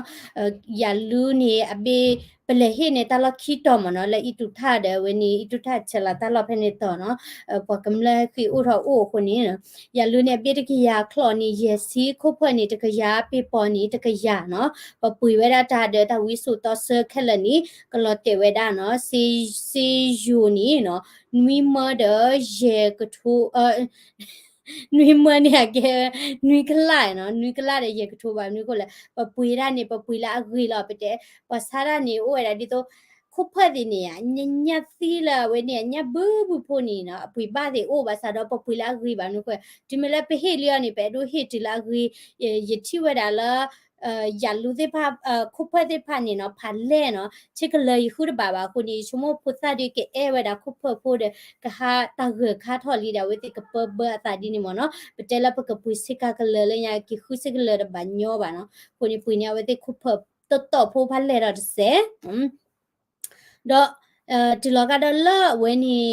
ယၤလူန့ၣ်အဘ့ၣ် ပလဲၤဟ့ၣ်န့ၣ်တၢ်လီၢ်ခံတီၤမ့ၢ်နီၤ, လၢအံၣ်တူၢ်ထၣ်ဒီးအဝဲန့ၣ် အံၣ်တူၢ်ထၣ်ဆဲးလီၤတၢ်လီၢ်ဖဲန့ၣ်တီၤနီၤ, ပှၤကမျၢၢ်ဃ့ၢ်အိၣ်ထီၣ်အိၣ်အဃိန့ၣ်, ယၤလူန့ၣ်အဘ့ၣ်တကယၤ ချီးန့ၣ်ယဲၢ်ဆံ, ခိၣ်ဖၢၣ်န့ၣ်တကယၤ, ပ့ၢ်ပီၤန့ၣ်တကယၤနီၤ, ပပှ့ၤဝဲဒၣ်တၢ်ဒီးတၢ်ဝံစိာ်တီဆၢခဲလၢာ်န့ၣ် ကလီၤတဲာ်ဝဲဒၣ်နီၤ, စ့ယိၤန့ၣ်နီၤ, နွံမၢဒီးယဲၢ်ကထိ နွံမၢန့ၣ်အကဲ နွံကလးနီၤ, နွံကလးဒီးယဲၢ်ကထိဘၣ် မနုၤအဃိလဲၣ်, ပပှ့ၤတၢ်န့ၣ် ပပှ့ၤလၢအဂ့ၤလီၤ, ပတဲ ပှၤဆါတၢ်န့ၣ် အိၣ်ဝဲဒၣ်ဒ်သိး ခိၣ်ဖၢၣ်သ့ၣ်န့ၣ် ညၣ်ညၣ်သံလၢအဝဲန့ၣ် အညၣ်ဘုဘုဖိန့ၣ်နီၤ, အပှ့ၤဘၣ်သ့ၣ်အိၣ်ဘၣ်ဆၣ်ဒီး ပပှ့ၤလၢအဂ့ၤဘၣ် မနုၤအဃိ, တုၤမ့ၢ်လၢပဟ့ၣ်လံအီၤန့ၣ် ပအဲၣ်ဒိးဟ့ၣ်တုၤလၢအဂ့ၤ, ယထံၣ်ဝဲဒၣ်လၢ ယၤလူသ့ၣ်တဖၣ် ခိၣ်ဖၢၣ်သ့ၣ်တဖၣ်န့ၣ်နီၤ ဖးလဲၢ်နီၤ, ဆ့ကလၢၤယဃုတဘၣ်ဘၣ်အဃိန့ၣ် ယဆိကမိၣ်ဖိသၣ်ဒုးကအဲၣ်ဝဲဒၣ်ခိၣ်ဖၢၣ်ဖိဒီး ကဟးတၢ်ဂၢၢ်ခါထီၣ်လံဒီး အဝဲသ့ၣ်ကပၢဘၢအသးဒ်န့ၣ်မ့ၢ်နီၤ, ပတဲလၢပကပှ့ၤဆ့ကၤကလၢၤလၢညါ က့ၤဃုဆ့ကလၢၤတဘၣ်ညီဘၣ်နီၤ, အဃိန့ၣ်ပှ့ၤန့ၢ်အဝဲသ့ၣ်ခိၣ်ဖၢၣ်တတီၢ်ဖိဖးလဲၢ်ထီၣ်တစဲး ဒီး တုၤလီၤကဒီးလၢအဝဲန့ၣ်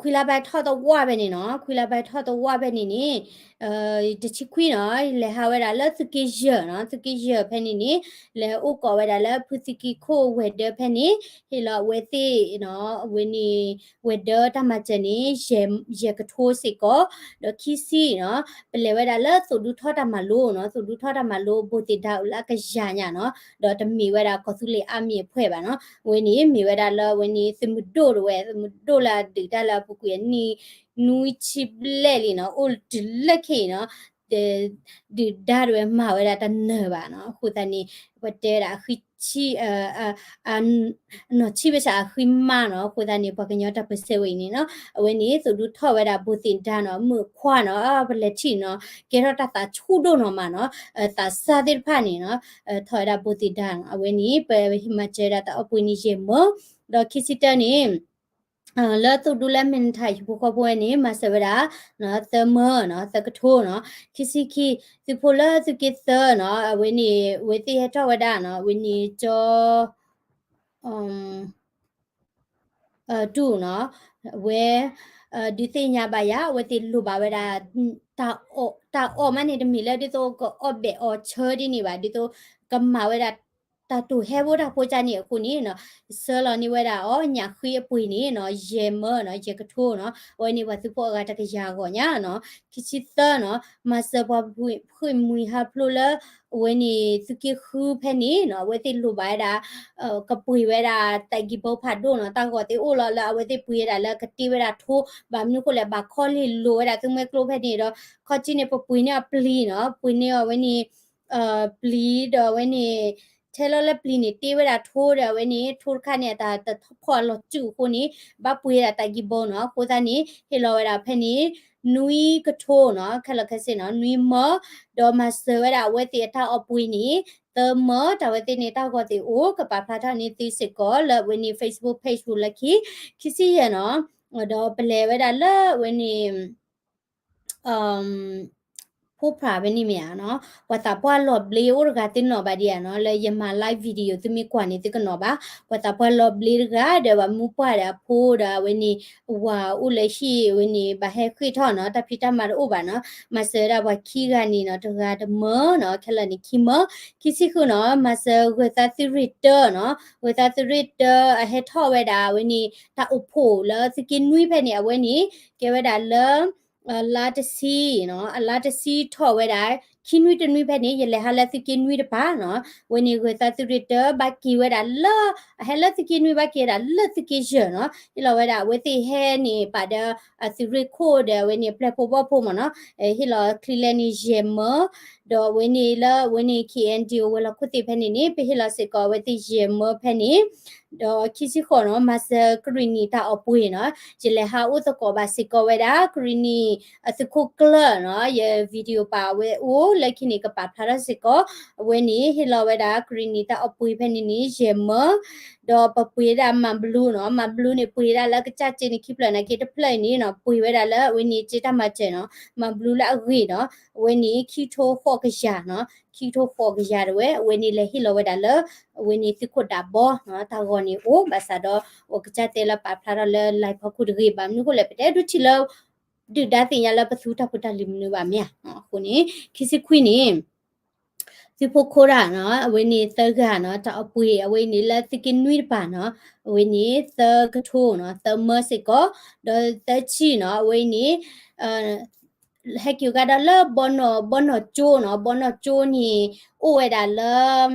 ခွံလါဘၣ်ထီၣ်သဝီဖဲန့ၣ်နီၤ, ခွံလါဘၣ်ထီၣ်သဝီဖဲန့ၣ်န့ၣ် တဆံခွံနီၤ, လဲၤဟးဝဲဒၣ်လၢသုးက့ယဲၢ်နီၤ, သုးက့ယဲၢ်ဖဲန့ၣ်န့ၣ် လဲၤအိၣ်ကိးဝဲဒၣ်လၢဖုသံကံခိၣ်ဝဲၤဒၢဖဲန့ၣ်, ဟ့ၣ်လီၤအဝဲသ့ၣ်နီၤ, အဝဲန့ၣ် ဝဲၤဒၢတၢ်မၤစၢၤန့ၣ် ယဲၢ်ကထိစ့ၢ်ကီး, ဒီးခံဆံနီၤ, ပလဲၤဝဲဒၣ်လၢသုးဒူထီၣ်တၢ်မၤလိနီၤ, သုးဒူထီၣ်တၢ်မၤလိ ဘိၣ်သ့ၣ်ဒါအိၣ်လၢအကယၤညါနီၤ, ဒီးတမ့ၢ်ဝဲဒၣ်ကီၢ်သူလ့ၤအါမံၤအဖှဲၣ်ဘၣ်နီၤ, အဝဲန့ၣ်မ့ၢ်ဝဲဒၣ်လၢအဝဲန့ၣ် သုးမုၢ်ဒိၣ်တဝဲ, သုးမုၢ်ဒိၣ်လၢအဒုးတၢ်လၢအပူၤကွံာ်အနံၣ် နွံဆံဘျဲၣ်လံနီၤ, အိၣ်တုၤလၢခဲအံၤနီၤ, ဒုးဒါတဝဲမၤဝဲဒၣ်တနၢၤဘၣ်နီၤ, အဃိသတးန့ၣ် ပတဲဝဲဒၣ်အဃံဆံ နီၢ်ဆံဘၣ်ဆၣ်အဃံမးနီၤ, အဃိသတးန့ၣ် ပှၤကညီတၢ်ပၢၢ်ဆၢဝဲအံၤန့ၣ်နီၤ, အဝဲန့ၣ် သုးဒူထီၣ်ဝဲဒၣ်ဘိၣ်သ့ၣ်ဒါနီၤ, မုၢ်ခွါနီၤ, ပလဲၤထံၣ်နီၤ, ကဲထီၣ်တၢ်သးဆူၣ်ဒိၣ်နီၤမးနီၤ, သးစၢ်သ့ၣ်တဖၣ်န့ၣ်နီၤ, ထီၣ်ဝဲဒၣ်ဘိၣ်သ့ၣ်ဒါနီၤ, အဝဲန့ၣ် ပမၤစၢၤဝဲဒၣ်တၢ်အီၣ်ပှ့ၤန့ၣ်ယဲၢ်မၢ, ဒီးခံဆံတၢန့ၣ် လၢသုးဒူလၢမဲၢ်နထၢၣ်ဟံၣ်ဖိဃီဖိဝဲန့ၣ် မၤစၢၤဝဲဒၣ် သၢမၢနီၤ, သၢကထိနီၤ, ခံဆံခံ သုးဖိလၢသုးက့သၢနီၤ, အဝဲန့ၣ် အဝဲသ့ၣ်ဟဲထီၣ်ဝဲဒၣ်နီၤ, အဝဲန့ၣ်ကၠီ တူၢ်နီၤ, အဝဲ ဒုးသ့ၣ်ညါဘၣ်ယၤ အဝဲသ့ၣ်လိၣ်ဘၣ်ဝဲဒၣ် တၢ်အီၣ်မးန့ၣ် တမ့ၢ်လၢဒ်သိးကအီၣ်ဘဲးအီၣ်ဆၢဒ်န့ၣ်ဘၣ်, ဒ်သိးကမၤဝဲဒၣ် တၢ်တိာ်ဟဲဖိတၢ်ဖိကၢ်န့ၣ်အဃိန့ၣ်နီၤ ဆှၢလီၤန့ၢ်ဝဲဒၣ်အီၤ ညၣ်ဃ့အပှ့ၤန့ၣ်နီၤ ယဲၢ်မၢနီၤ ယဲၢ်ကထိနီၤ အဝဲန့ၣ်ပှၤသုးဖိအဂၤတကယၤအဂီၢ်ညါနီၤ ခံဆံသၢနီၤ မၤစၢၤပှၤဖှ့ၣ်မှံဟးဖျိးလၢ အဝဲန့ၣ်သုးက့ဃုဖဲန့ၣ်နီၤ အဝဲသ့ၣ်လိၣ်ဘၣ်ဝဲဒၣ် ကပှ့ၤဝဲဒၣ် တၢ်ဂံၢ်ဘီဖးဒိၣ်နီၤ တၢ်ဂီၤသ့ၣ်အိၣ်လီၤလၢအဝဲသ့ၣ်ပှ့ၤဝဲဒၣ်လၢကတ့ဝဲဒၣ်ထိ ဘၣ်မနုၤဃိလဲၣ် ဘၣ်ခီလ့ၣ်လိၤဝဲဒၣ်သူမှဲကျိဖဲန့ၣ်ဒီး ခီၣ်ထံးန့ၣ် ပပှ့ၤန့ၢ်အီၤပျံၤနီၤ ပှ့ၤန့ၢ်အီၤဝဲန့ၣ် ပျံၤဒီးအဝဲန့ၣ် ထဲလီၤလၢပျံၤန့ၣ် တ့ဝဲဒၣ်ထိဒီးအဝဲန့ၣ် ထိတခါန့ၣ် အတၢ်တဖီၣ်အလီၤစုအဃိန့ၣ် ဘၣ်ပှ့ၤဝဲဒၣ်တၢ်ဂံၢ်ဘီနီၤ အဃိသတးန့ၣ် ဟ့ၣ်လီၤဝဲဒၣ်ဖဲန့ၣ် နွံကထိနီၤ ခဲလၢာ်ခဲဆ့နီၤ နွံမၢ ဒီးမၤစၢၤဝဲဒၣ်အဝဲသ့ၣ်အတၢ်အီၣ်ပှ့ၤန့ၣ် သၢမၢ တၢ်ဝဲသ့ၣ်န့ၣ် တၢ်ဂီၤသ့ၣ်အိၣ် ကပာ်ဖျါထီၣ်န့ၢ်သုစ့ၢ်ကီးလၢအဝဲန့ၣ် Facebook page ပူၤလၢခံ ခံဆံယဲၢ်နီၤ ဒီးပလဲၤဝဲဒၣ်လၢအဝဲန့ၣ် ဖိဖြာ်ဖဲန့ၣ်မ့ၢ်ဧါနီၤ ပှၤသးပှၢ်လီၤဘျ့အိၣ်တဂၤသ့ၣ်နီၣ်ဘၣ်ဒံးဧါနီၤ လၢယမၤ live video သုမ့ၢ်ကွၢ်န့ၣ် သုကနီၣ်ဘၣ် ပှၤသးပှၢ်လီၤဘျ့တဂၤဒီး ဘၣ်မူပှၢ်ဒီးအဖိဒီးအဝဲန့ၣ် ဝၤအိၣ်လၢဟံၣ်အဝဲန့ၣ် ဘၣ်ဟဲဃ့ၢ်ထီၣ်နီၤ တၢ်ဖံးတၢ်မၤတအိၣ်ဘၣ်နီၤ မၤစၢၤဝဲဒၣ်ပှၤခံဂၤန့ၣ်နီၤ တဂၤတမၢနီၤ ခဲလၢာ်န့ၣ်ခံမၢ ခံဆံဃုနီၤ မၤစၢၤဂၢၤသးသုးရ့ၣ်တၢနီၤ ဂၢၤသးသုးရ့ၣ်တၢ အဟဲထီၣ်ဝဲဒၣ်အဝဲန့ၣ် တၢ်အိၣ်ဖှိၣ်လၢသုးက့နွံဖဲန့ၣ် အဝဲန့ၣ် ကဲဝဲဒၣ်လၢ အလါတဆံနီၤ အလါတဆံထီၣ်ဝဲဒၣ် ခံနွံတနွံဖဲန့ၣ် ယလဲၤဟးလၢသုးက့နွံတပၤနီၤ အဝဲန့ၣ်ဂၢၤသးသုးရ့ၣ်တၢ ဘၣ်က့ၤဝဲဒၣ်လၢ အဟဲလၢသုးက့နွံဘၣ်က့ၤဝဲဒၣ်လၢသုးက့ယဲၢ်နီၤ ဟ့ၣ်လီၤဝဲဒၣ်အဝဲသ့ၣ်ဟဲန့ၣ် ပာ်ဒီး အသုးရ့ၣ်ခိၣ်ဒီးအဝဲန့ၣ် ပျဲၢ်ဖိဘီၣ်ဖိမ့ၢ်နီၤ ဟ့ၣ်လီၤချံလဲန့ၣ်ယဲၢ်မၢ ဒီးအဝဲန့ၣ်လၢအဝဲန့ၣ် KNDO ဝဲၤလီၢ်ခိၣ်သ့ၣ်ဖဲန့ၣ်န့ၣ် ပဟ့ၣ်လီၤစ့ၢ်ကီးအဝဲသ့ၣ်ယဲၢ်မၢဖဲန့ၣ် ဒီးခံဆံဃိးနီၤ မၤစၢၤကရံၣ်နံၣ်တၢ်အီၣ်ပှ့ၤနီၤ ယလဲၤဟးအိၣ်သကိးဘၣ်စ့ၢ်ကီးဝဲဒၣ် ကရံၣ်နံၣ်အသုးခိၣ်ကျၢၢ်နီၤ ယ video ပာ်ဝဲအိၣ်လၢခံန့ၣ် ကပာ်ဖျါထီၣ်စ့ၢ်ကီး အဝဲန့ၣ် ဟ့ၣ်လီၤဝဲဒၣ်ကရံၣ်နံၣ်တၢ်အီၣ်ပှ့ၤဖဲန့ၣ်န့ၣ် ယဲၢ်မၢ ဒီးပပှ့ၤဒၣ်မၤဘလူးနီၤ မၤဘလူးန့ၣ် ပှ့ၤဒၣ်လၢကစၢ်စ့န့ၣ် ခံဖျၢၣ်နာ်က့တဖျၢၣ်အံၤန့ၣ်နီၤ ပှ့ၤဝဲဒၣ်လၢအဝဲန့ၣ် စ့တၢ်မၤစၢၤနီၤ မၤဘလူးလၢအဂ့ၢ်နီၤ အဝဲန့ၣ် ခံကထိဃိးကယၤနီၤ ခံကထိဃိးကယၤတဝဲ အဝဲန့ၣ်လဲၤဟ့ၣ်လီၤဝဲဒၣ်လၢ အဝဲန့ၣ်သုးခိၣ်ဒးဘီနီၤ တၢ်ဂီၤန့ၣ်အိၣ် ဘၣ်ဆၣ်ဒီး အကစၢ်တဲလၢပာ်ဖျါထီၣ်လၢ live ဖီခိၣ်တဂ့ၤ ဘၣ်မနုၤအဃိလဲၣ် ပတအဲၣ်ဒိးထံၣ်လၢ ဒုၣ်ဒါသ့ၣ်ညါလၢပသူတၢ်ဖိတၢ်လံၤမနုၤဘၣ်မ့ၢ်ဧါ အဃိန့ၣ် ခံဆံခွံန့ၣ် သုးဖိခိၣ်ဒၣ်နီၤ အဝဲန့ၣ်သၢဂၤနီၤ တၢ်အီၣ်ပှ့ၤ အဝဲအံၤန့ၣ်လၢသုးက့နွံတပၤနီၤ အဝဲန့ၣ်သၢကထိနီၤ သၢမၢစ့ၢ်ကီး ဒီးသၢဆံနီၤ အဝဲအံၤန့ၣ် ဟဲက့ၤကဒါဒီးလၢဘီနီၢ် ဘီနီၢ်ကၠိနီၤ ဘီနီၢ်ကၠိန့ၣ် အိၣ်ဝဲဒၣ်လၢ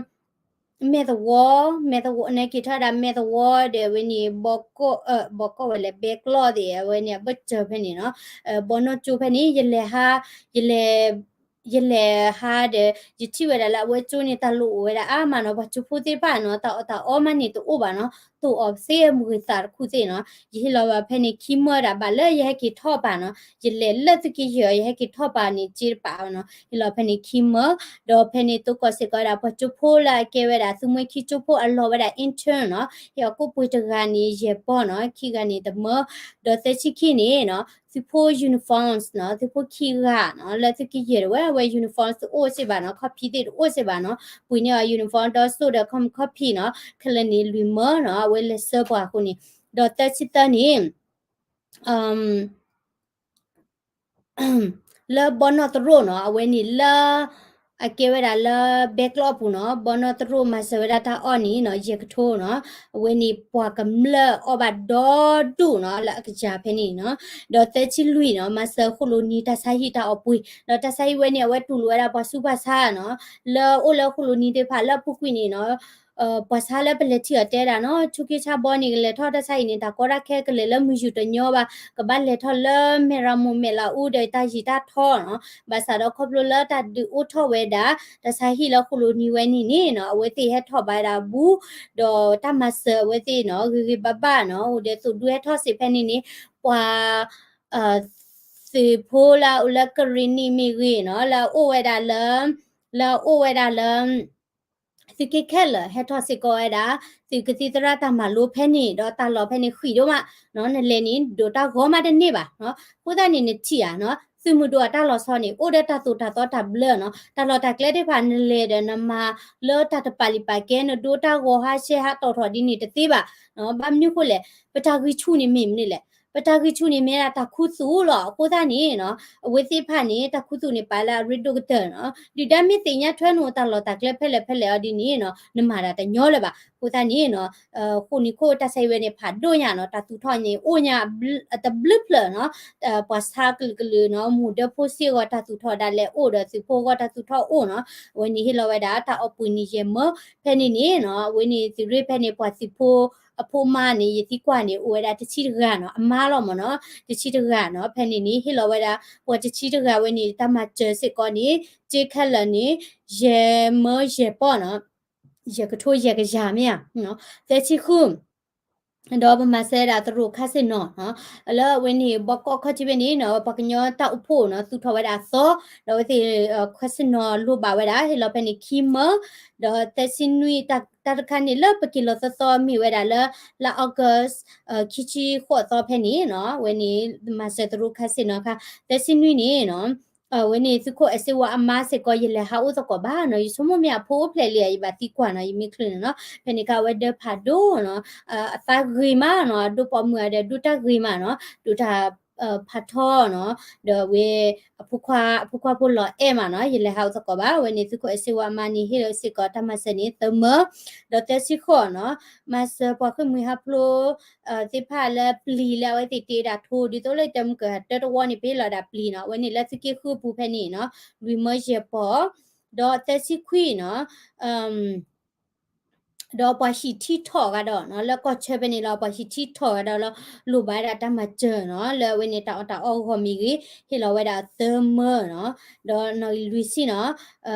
မဲၢ်သဝီ မဲၢ်သဝီ နက့ၤထီၣ်ဒၣ်မဲၢ်သဝီဒီးအဝဲန့ၣ် ဘီကီၢ် ဘီကီၢ်ဝဲလဲၣ် ဘဲကျီၢ်သ့ၣ် အဝဲန့ၣ် အဘၢၣ်စၢၤဖဲန့ၣ်နီၤ ဘီနီၢ်ကၠိဖဲန့ၣ် ယလဲၤဟး ယလဲၤ ယလဲၤဟးဒီး ယထံၣ်ဝဲဒၣ်လၢအဝဲကၠိန့ၣ် တၢ်လိၣ်အိၣ်ဝဲဒၣ်အါမးနီၤ ပှၤကၠိဖိသ့ၣ်တဖၣ်နီၤ တၢ်အီၣ်တၢ်အီမးန့ၣ်တအိၣ်ဘၣ်နီၤ တိၢ်အီၣ်သ့အမုၢ်ဂ့ၤသးတခူၣ်သ့ၣ်နီၤ ယဟ့ၣ်လီၤဘၣ်ဖဲန့ၣ်ခံမၢဒၣ် ဘၣ်လၢယဟဲက့ၤထီၣ်ပာ်နီၤ ယလဲၤလၢသုးက့ယဲၢ် ယဟဲက့ၤထီၣ်ပာ်န့ၣ်စ့တပာ်နီၤ ဟ့ၣ်လီၤဖဲန့ၣ်ခံမၢ ဒီးဖဲန့ၣ်သိးကီးစ့ၢ်ကီးဝဲဒၣ် ပှၤကၠိဖိလၢအကဲဝဲဒၣ် သုးမွဲခံကၠိဖိအလီၢ်ဝဲဒၣ် intern နီၤ ဟ့ၣ်အီၤကိးပှ့ၤတဂၤန့ၣ် ယဲၢ်ပီနီၤ ခံဂၤန့ၣ်တမၢ ဒီးသၢဆံခံန့ၣ်နီၤ သုးဖိ uniforms နီၤ သုးဖိခံဂၤနီၤ လၢသုးက့ယဲၢ်တဝဲ အဝဲ uniforms တအိၣ်စ့ၢ်ဘၣ်နီၤ ခီၣ်ဖံးသ့ၣ်တအိၣ်စ့ၢ်ဘၣ်နီၤ ပှ့ၤန့ၢ်အီၤ uniform ဒီးစိၣ်ဒီးခီၣ်ဖံးနီၤ ခဲလၢာ်န့ၣ်လွံၢ်မၢနီၤ အဝဲလဲၤဆှၢပှၤအဃိန့ၣ် ဒီးသၢဆံသၢန့ၣ် လၢဘီနီၢ်သရိာ်နီၤ အဝဲန့ၣ်လၢ အကဲဝဲဒၣ်လၢ ဘဲကျီၢ်အပူၤနီၤ ဘီနီၢ်သရိာ်မၤစၢၤဝဲဒၣ်တၢ်အီၣ်န့ၣ်နီၤ ယဲၢ်ကထိနီၤ အဝဲန့ၣ်ပှၤကမျၢၢ်အီၣ်ဘၣ်ဒီဒူၣ်နီၤ လၢအကစၢ်ဖဲန့ၣ်နီၤ ဒီးသၢဆံလွံၢ်နီၤ မၤစၢၤဃိၣ်လိၤနံၤတၢ်ဆါဟံၣ်တၢ်အီၣ်ပှ့ၤ ဒီးတၢ်ဆါဟံၣ်ဝဲန့ၣ် အဝဲတူၢ်လိာ်ဝဲဒၣ်ပှၤဆူးပှၤဆါနီၤ လၢအိၣ်လၢဃိၣ်လိၤနံၤသ့ၣ်တဖၣ်လၢအပူၤကွံာ်န့ၣ်နီၤ ပှၤဆါလၢပလဲၤထံၣ်အီၤတဲဒၣ်နီၤ ဆူးက့ဆါဘီန့ၣ် ကလဲၤထီၣ်တၢ်ဆါဟံၣ်န့ၣ် တၢ်ကီတၢ်ခဲကလဲၤလၢမုၢ်ယူၢ်တညီဘၣ် ကဘၣ်လဲၤထီၣ်လၢမဲၢ်ရမိၢ်မဲၢ်လးအူဒီးတၢ်ယံာ်တၢ်ထီနီၤ ဘၣ်ဆၣ်ဒီးခီဖျိလၢတၢ်ဒုးအိၣ်ထီၣ်ဝဲဒၣ် တၢ်ဆါဟံၣ်လၢဃိၣ်လိၤနံၤဝဲန့ၣ်န့ၣ်နီၤ အဝဲသ့ၣ်ဟဲထီၣ်ဘၣ်ဝဲဒၣ်အဘူး ဒီးတၢ်မၤစၢၤအဝဲသ့ၣ်နီၤ ဂ့ၤဂ့ၤဘၣ်ဘၣ်နီၤ အိၣ်ဒီးသိၣ်ဒူဟဲထီၣ်စ့ၢ်ဖဲန့ၣ်န့ၣ် ပှၤ သုးဖိလၢအအိၣ်လၢကရံၣ်နံၣ်မ့ၢ်ဂ့ၤနီၤ လၢအအိၣ်ဝဲဒၣ်လၢ လၢအအိၣ်ဝဲဒၣ်လၢ သုးက့ခဲလၢာ် ဟဲထီၣ်စ့ၢ်ကီးဝဲဒၣ် သုးကသံၣ်သရၣ်တၢ်မၤလိဖဲန့ၣ် ဒီးတၢ်လီၢ်ဖဲန့ၣ်ဃံးဒိၣ်မးနီၤ နလဲၤန့ၣ် ဒိးတၢ်ဂီၤမးတန့ၢ်ဘၣ်နီၤ အဃိသတးန့ၣ် နထံၣ်ဧါနီၤ သုးမုၢ်ဒိၣ်အတၢ်လီၤဆီန့ၣ် အိၣ်ဒီးတၢ်သိၣ်တၢ်သီတၢ်ဘျၢနီၤ တၢ်လီၢ်တၢ်ကျဲသ့ၣ်တဖၣ် နလဲၤဒီးနမၤလၢတၢ်တပာ်လံာ်ပာ်ကဲ နဒိတၢ်ဂီၤဟးဆှဲးဟးတီၣ်ထီၣ်ဒ်န့ၣ်တသ့ဘၣ်နီၤ ဘၣ်မနုၤဃိလဲၣ် ပတၢ်ဂံၢ်ဆူၣ်န့ၣ်မ့ၢ်မနုၤလဲၣ် ပတၢ်ဂံၢ်ဆူၣ်န့ၣ်မ့ၢ်ဒၣ်တၢ်ခူသူၣ်လီၤ. အဃိသတးန့ၣ်နီၤ အဝဲသ့ၣ်တဖၣ်န့ၣ် တၢ်ခူသူၣ်န့ၣ် ပာ်လၢအရ့ဒိၣ်ကတၢၢ်နီၤ. ဒုၣ်ဒါမ့ၢ်သ့ၣ်ညါထွဲနအိၣ်တၢ်လီၢ်တၢ်ကျဲဖဲလဲၣ်ဖဲလဲၣ်အီၤဒ်န့ၣ်နီၤ နမၤတၢ်တညီလၢၤဘၣ်. အဃိသတးန့ၣ်နီၤ ဃိးနံၣ်ခိၣ်တၢ်ဆါဟံၣ်ဝဲန့ၣ် ဖးဒိၣ်ညါနီၤ တၢ်သူၣ်ထီၣ်န့ၣ် အိၣ်ညါတဘျုးဖျၢၣ်နီၤ ပှၤဆါကလုာ်ကလုာ်နီၤ မိၢ်ဒၢဖိစ့ၢ်ကီးတၢ်သူၣ်ထီၣ်ဒၣ်လဲာ်အိၣ်ဒီးသုးဖိအဂီၢ်တၢ်သူၣ်ထီၣ်အိၣ်နီၤ. အဝဲန့ၣ်ဟ့ၣ်လီၤဝဲဒၣ်တၢ်အီၣ်ပှ့ၤနံၤယဲၢ်မၢ ဖဲန့ၣ်န့ၣ်နီၤ အဝဲန့ၣ်သုးရ့ၣ်ဖဲန့ၣ် ပှၤသုးဖိအဖိအမါန့ၣ် ယသံကွၢ်န့ၣ် အိၣ်ဝဲဒၣ်တဆံတဂၤနီၤ အမါလီၤမၢ်နီၤ တဆံတဂၤနီၤ. ဖဲန့ၣ်န့ၣ် ဟ့ၣ်လီၤဝဲဒၣ် ပှၤတဆံတဂၤဝဲန့ၣ် တၢ်မၤစၢၤစ့ၢ်ကီးန့ၣ် စ့ခဲလၢာ်န့ၣ် ယဲၢ်မၢယဲၢ်ပီၢ်နီၤ ယဲၢ်ကထိယဲၢ်ကယၤမ့ၢ်ဧါ သၢဆံဃု ဒီးပမၤစၢၤဝဲဒၣ်သရိာ်ခါဆ့ၣ်နီၤနီၤ လၢအဝဲန့ၣ် ဘီကီၢ်ခီၣ်ထံးဖဲန့ၣ်နီၤ ပှၤကညီတၢ်အိၣ်ဖှိၣ်နီၤ သူၣ်ထီၣ်ဝဲဒၣ်အသီ ဒီးအဝဲသ့ၣ် ခါဆ့ၣ်နီၤလိၣ်ဘၣ်ဝဲဒၣ် ဟ့ၣ်လီၤဖဲန့ၣ်ခံမၢ ဒီးသၢဆံနွံ တၢ်တခါန့ၣ်လၢပက့ၤလီၤသီသီမ့ၢ်ဝဲဒၣ်လၢ လါ August ခံဆံဃိးသီဖဲန့ၣ်နီၤ အဝဲန့ၣ် မၤစၢၤသရိာ်ခါဆ့ၣ်နီၤခါ သၢဆံနွံန့ၣ်နီၤ အဝဲန့ၣ်သုးခိၣ်အဲၣ်စ့ဝါအမါစ့ၢ်ကီး ယလဲၤဟးအိၣ်သကိးဘၣ်နီၤ ယဆိကမိၣ်မ့ၢ်အဖိအိၣ်ဖျဲၣ်လံ ယဘၣ်သံကွၢ်နီၤ ယမ့ၢ်ချုးန့ၣ်နီၤ ဖဲန့ၣ်ခါအဝဲဒၢဖးဒိၣ်နီၤ အသးဂ့ၤမးနီၤ အဒိၣ်ပိာ်မုၣ်အဒီးဒိၣ်တၢ်ဂ့ၤမးနီၤ ဒိၣ်တၢ် ဖးထီနီၤ ဒီးဝဲ အဖိခွါ အဖိခွါဖိလီၤအဲၣ်မးနီၤ ယလဲၤဟးအိၣ်သကိးဘၣ် အဝဲန့ၣ်သုးခိၣ်အဲၣ်စ့ဝါအမါန့ၣ် ဟ့ၣ်လီၤစ့ၢ်ကီးတၢ်မၤစၢၤန့ၣ် သၢမၢ ဒီးသၢဆံဃိးနီၤ မၤစၢၤပှၤဃ့ၢ်မှံဟးဖျိး သ့ၣ်တဖၣ်လၢပျံၤလၢအဝဲသ့ၣ်တ့ဝဲဒၣ်ထိ ဒ်သိးလၢတၢ်မုၢ်ကၢၢ်တၢတဝီန့ၣ် ပဟ့ၣ်လီၤဒၣ်ပျံၤနီၤ အဝဲန့ၣ်လၢသုးက့ဃုပူၤဖဲန့ၣ်နီၤ လွံၢ်မၢယဲၢ်ပီၢ် ဒီးသၢဆံခွံနီၤ ဒီးပှၤဟံၣ်ထံထီၣ်ဂၤဒီးနီၤ လၢကီၢ်ဆၢဖဲန့ၣ်လီၤ ပှၤဟံၣ်ထံထီၣ်ဂၤဒီးလီၤ လိၣ်ဘၣ်ဝဲဒၣ်တၢ်မၤစၢၤနီၤ လၢအဝဲန့ၣ်တၢ်အီၣ်တၢ်အီအဂီၢ်မ့ၢ်ဂ့ၤ ဟ့ၣ်လီၤဝဲဒၣ်သၢမၢနီၤ ဒီးနီၣ်ဂံၢ်လွံၢ်ဆံနီၤ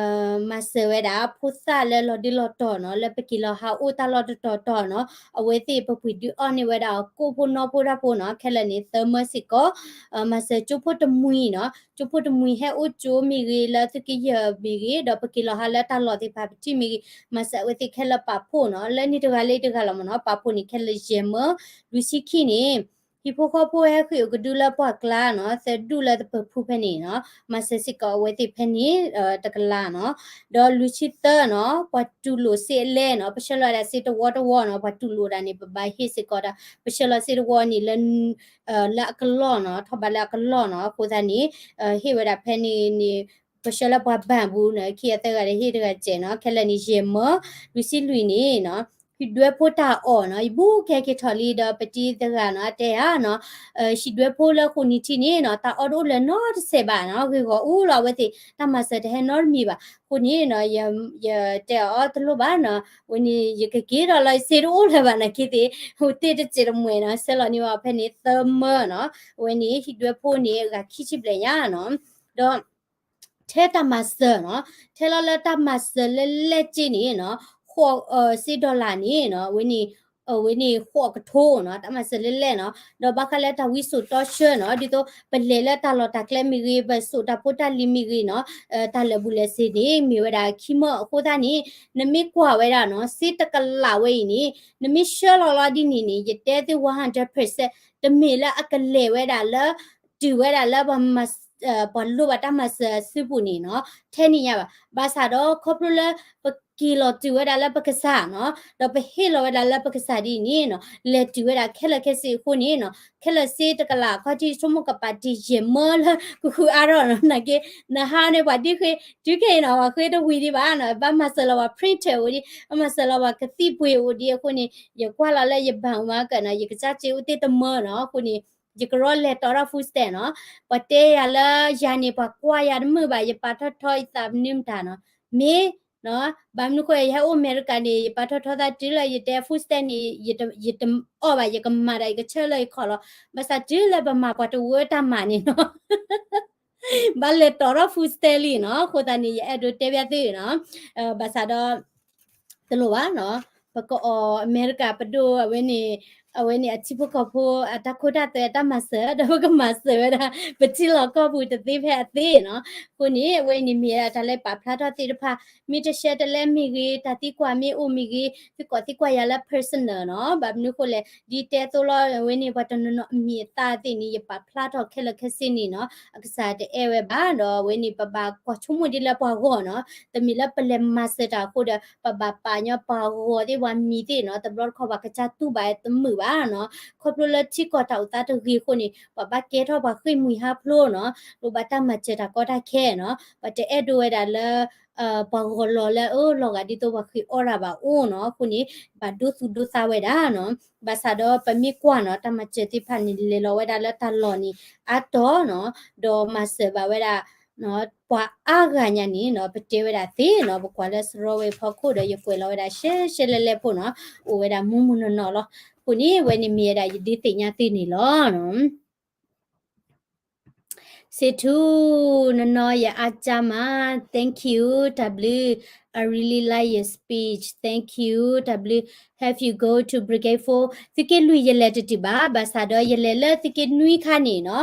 မၤစၢၤဝဲဒၣ်ဖိသၣ်လၢလီၤဒုလီၤတီၤနီၤ လၢပက့ၤလီၤဟးအိၣ်တၢ်လီၢ်တတီၤတီၤနီၤ အဝဲသ့ၣ်ပပှ့ၤဒုးအီၣ်န့ၢ်ဝဲဒၣ်ကိၣ်ဖိနီၣ်ဖိတၢ်ဖိနီၤ ခဲလၢာ်န့ၣ် သၢမၢစ့ၢ်ကီး မၤစၢၤကၠိဖိတမှံၤနီၤ ကၠိဖိတမှံၤဟဲအိၣ်ကၠိမ့ၢ်ဂ့ၤ လၢသုးက့ယဲၢ်မ့ၢ်ဂ့ၤ ဒီးပက့ၤလီၤဟးလၢတၢ်လီၢ်သ့ၣ်တဖၣ်ပထံၣ်မ့ၢ်ဂ့ၤ မၤစၢၤအဝဲသ့ၣ်ခဲလၢာ်ပာ်ဖှိၣ်နီၤ လၢန့ၣ်တဂၤလၢတဂၤလီၤမၢ်နီၤ ပာ်ဖှိၣ်န့ၣ်ခဲလၢာ်ယဲၢ်မၢ လွံၢ်ဆံခံန့ၣ် ဟံၣ်ဖိဃီဖိဟဲဃ့ၢ်အိၣ်ကဒုလၢပှၢ်ကျါနီၤ သၢဒူၣ်လၢတပၢၤဖူဖဲန့ၣ်နီၤ မၤစၢၤစ့ၢ်ကီးအဝဲသ့ၣ်ဖဲန့ၣ် တကလးနီၤ ဒီးလွံၢ်ဆံသၢနီၤ ပှၤတူၢ်လိာ်စ့အလဲနီၤ ပဆှၢလီၤဝဲဒၣ်စ့တဝီတဝီနီၤ ပှၤတူၢ်လိာ်ဒၣ်န့ၣ် ပဘၣ်ဟ့ၣ်စ့ၢ်ကီးဒီး ပဆှၢလီၤစ့တဝီန့ၣ်လၢ လၢအကလီၢ်နီၤ ထီၣ်ဘးလၢအကလီၢ်နီၤ အဃိသတးန့ၣ် ဟ့ၣ်ဝဲဒၣ်ဖဲန့ၣ်န့ၣ် ပဆှၢလၢပှၤဘၣ်ပူၤနီၤ ခံဂၤသၢဂၤဒီးဟ့ၣ်တဂၤစဲးနီၤ ခဲလၢာ်န့ၣ်ယဲၢ်မၢ လွံၢ်ဆံလွံၢ်န့ၣ်နီၤ ဟံၣ်ဒွဲဖိတၢ်အီၣ်နီၤ ယဘူးကဟဲက့ၤထီၣ်လံဒီးပတံၤတဂၤနီၤ အတဲဧါနီၤ ဟံၣ်ဒွဲဖိလၢဃိးနံၣ်ထံးန့ၣ်နီၤ တၢ်အီၣ်တအိၣ်လၢၤနီတစဲးဘၣ်နီၤ ဂ့ၢ်ဂီၢ်အူလီၤအဝဲသ့ၣ် တၢ်မၤစၢၤတဟဲနီတမံၤဘၣ် အဃိန့ၣ်နီၤ ယတဲအီၤတလိၣ်ဘၣ်နီၤ ဝဲန့ၣ် ယကက့ၤဒီးလီၤစ့တအိၣ်လၢၤဘၣ်နီၤ က့ၤသ့ၣ် ဟူးတ့ၢ်တစဲးတမှဲၤနီၤ ဆှၢလီၤန့ၢ်ဝဲဖဲန့ၣ်သၢမၢနီၤ အဝဲန့ၣ် ဟံၣ်ဒွဲဖိန့ၣ် အဂၤခံဆံဘျဲၣ်ညါနီၤ ဒီး ထဲတၢ်မၤစၢၤနီၤ ထဲလီၤလၢတၢ်မၤစၢၤလၢလဲၣ်က့န့ၣ်နီၤ ဃိး စ့ dollar န့ၣ်နီၤ အဝဲန့ၣ် အဝဲန့ၣ်ဃိးကထိနီၤ တၢ်မၤစၢၤလၢလဲၣ်နီၤ ဒီးဘၣ်ဃးလၢတၢ်ဝံစိာ်တီဆှၢနီၤ ဒ်သိးပလဲၤလၢတၢ်လီၢ်တၢ်ကျဲမ့ၢ်ဂ့ၤ ပစိာ်တၢ်ဖိတၢ်လံၤမ့ၢ်ဂ့ၤနီၤ တၢ်လၢာ်ဘူၣ်လၢာ်စ့န့ၣ် မ့ၢ်ဝဲဒၣ်ခံမၢအဃိသတးန့ၣ် နမ့ၢ်ကွၢ်ဝဲဒၣ်နီၤ စ့တကလးဝဲအံၤန့ၣ် နမ့ၢ်ဆှၢလီၤလီၤဒ်န့ၣ်န့ၣ် ယတဲသု one hundred percent တမ့ၢ်လၢအကလဲၤဝဲဒၣ်လၢ တုၤဝဲဒၣ်လၢပှၤမၤ ပှၤလိၣ်ဘၣ်တၢ်မၤစၢၤအစုပူၤန့ၣ်နီၤ ထဲန့ၣ်ညါဘၣ်. ဘၣ်ဆၣ်ဒီးခီဖျိလၢ ပက့ၤလီၤတုၤဝဲဒၣ်လၢပကစၢ်နီၤ ဒီးပဟ့ၣ်လီၤဝဲဒၣ်လၢပကစၢ်ဒ်အံၤန့ၣ်နီၤ လဲၤတုၤဝဲဒၣ်ခဲလၢာ်ခဲဆ့အဃိန့ၣ်နီၤ ခဲလၢာ်စ့တကလးခီထံဆိကမိၣ်ကပာ်တ့ၢ်ယဲၢ်မၢလၢကဃုအါထီၣ်နီၤ နာ်က့ နဟါန့ၣ်ပှၤဒ်ဃ့ တုၤခဲအံၤနီၤ ပှၤဃ့တဝံၤဒံးဘၣ်နီၤ ဘၣ်မၤစၢၤလီၤပှၤ printer အိၣ်ဒံး ဘၣ်မၤစၢၤလီၤပှၤကသံၣ်ပှ့ၤအိၣ်ဒံးအဃိန့ၣ် ယကွၢ်လီၤလၢယဘၣ်မၤကၢၣ်နီၤ ယကစၢ်စ့အိၣ်တ့ၢ်တမၢနီၤ အဃိန့ၣ် ယကရီလဲၤတီထီၣ် food stamp နီၤ. ပှၤတဲယၤလၢယၤန့ၣ် ပှၤကွၢ်ယၤတမုာ်ဘၣ် ယပာ်ထီၣ်ထီအသးမနုၤမတၤနီၤ. မ့ၢ် ဘၣ်မနုၤဃိ ယဟဲအိၣ်အမဲရကၤန့ၣ် ယပာ်ထီၣ်ထီသးတုၤလၢယတဲ food stamp န့ၣ် ယတအီၣ်ဘၣ် ယကမၤဒီးယကဆၢလၢယခီၣ်လီၤ. ဘၣ်ဆၣ်တုၤလၢပမၤပှၤတဝၢတၢ်မၤန့ၣ်နီၤ ဘၣ်လဲၤတီထီၣ် food stamp လံနီၤ. အဃိသတးန့ၣ် ယအဲၣ်ဒိးတဲဘၣ်သုနီၤ. ဘၣ်ဆၣ်ဒီး တလိၣ်ဘၣ်နီၤ. ပကအီၣ်အမဲရကၤပဒိၣ်အဝဲန့ၣ် အဝဲန့ၣ်အထံဖိကီၢ်ဖိ အတၢ်ခိတၢ်သွဲအတၢ်မၤစၢၤ ဒီးပကမၤစၢၤဝဲဒၣ် ပထံလီၢ်ကီၢ်ပူၤတသ့ဖဲအသ့နီၤ. အဃိန့ၣ် အဝဲန့ၣ်မ့ၢ်ဒၣ်တၢ်လၢပာ်ဖျါထီၣ်သ့ၣ်တဖၣ် မ့ၢ်တရှဲတလဲမ့ၢ်ဂ့ၤ တၢ်သံကွၢ်မ့ၢ်အိၣ်မ့ၢ်ဂ့ၤ သုကိးသံကွၢ်ယၤလၢ personal နီၤ. ဘၣ်မနုၤဃိလဲၣ် ဒ်တဲသိးလီၤ အဝဲန့ၣ် ပှၤတနီၤနီၤအမံၤအသၣ်သ့ၣ်န့ၣ် ယပာ်ဖျါထီၣ်ခဲလၢာ်ခဲဆ့န့ၣ်နီၤ အကစၢ်တအဲၣ်ဝဲဘၣ် ဒီးအဝဲန့ၣ်ပဘၣ်ကွၢ်ဆိကမိၣ်ဒ်လၢပှၤဂီၢ်နီၤ. တမ့ၢ်လၢပလဲၤမၤစၢၤတၢ်အဃိဒီး ပဘၣ်ပာ်ညီပှၤဂီၢ်သ့ၣ်ပှၤမံၤသ့ၣ်နီၤ. တဘျီတခီၣ်ပှၤကစၢ်တူၢ်ဘၣ်တမုာ်ဘၣ် နီၤ, ခီဖျိလၢထံကီၢ်တၢ်အိၣ်သးတဂ့ၤအဃိန့ၣ် ပှၤဘၣ်ကဲထီၣ်ပှၤဃ့ၢ်မှံဟးဖျိးနီၤ, လိၣ်ဘၣ်တၢ်မၤစၢၤတၢ်ကီတၢ်ခဲနီၤ, ပတအဲၣ်ဒိးဝဲဒၣ်လၢ ပှၤဂီၤလီၤလၢအလီၤဂာ်ဒ်သိးပှၤဃ့အီၣ်တၢ်ဘၣ်အိၣ်နီၤ, အဃိန့ၣ် ဘၣ်ဒိသူၣ်ဒိသးဝဲဒၣ်နီၤ, ဘၣ်ဆၣ်ဒီးပမ့ၢ်ကွၢ်နီၤ တၢ်မၤစၢၤသ့ၣ်တဖၣ်န့ၣ် လဲၤလီၤဝဲဒၣ်လၢတၢ်လီၢ်န့ၣ် အါတီၢ်နီၤ, ဒီးမၤစၢၤဘၣ်ဝဲဒၣ် ပှၤအါဂၤညါန့ၣ်နီၤ, ပတဲဝဲဒၣ်သ့နီၤ, ပကွၢ်လၢစရီဝဲဖီခိၣ်ဒီး ယကွဲးလီၤဝဲဒၣ်ရှဲရှဲလဲၣ်လဲၣ်ဖိနီၤ, အိၣ်ဝဲဒၣ်မူမူနီၢ်နီၢ်လီၤ. အဃိန့ၣ် အဝဲန့ၣ်မ့ၢ်ဝဲဒၣ်ယဒုးသ့ၣ်ညါသုန့ၣ်လီၤ. စံးထူ, နနီၢ်ယအါကၢ်မး, thank you, တၢ်ဘျုး, I really like your speech, thank you, တၢ်ဘျုး, have you go to Brigade four, သုးက့လွံၢ်ယလဲၤတတုၤဘၣ်, ဘၣ်ဆၣ်ဒီးယလဲၤလၢသုးက့နွံခါန့ၣ်နီၤ,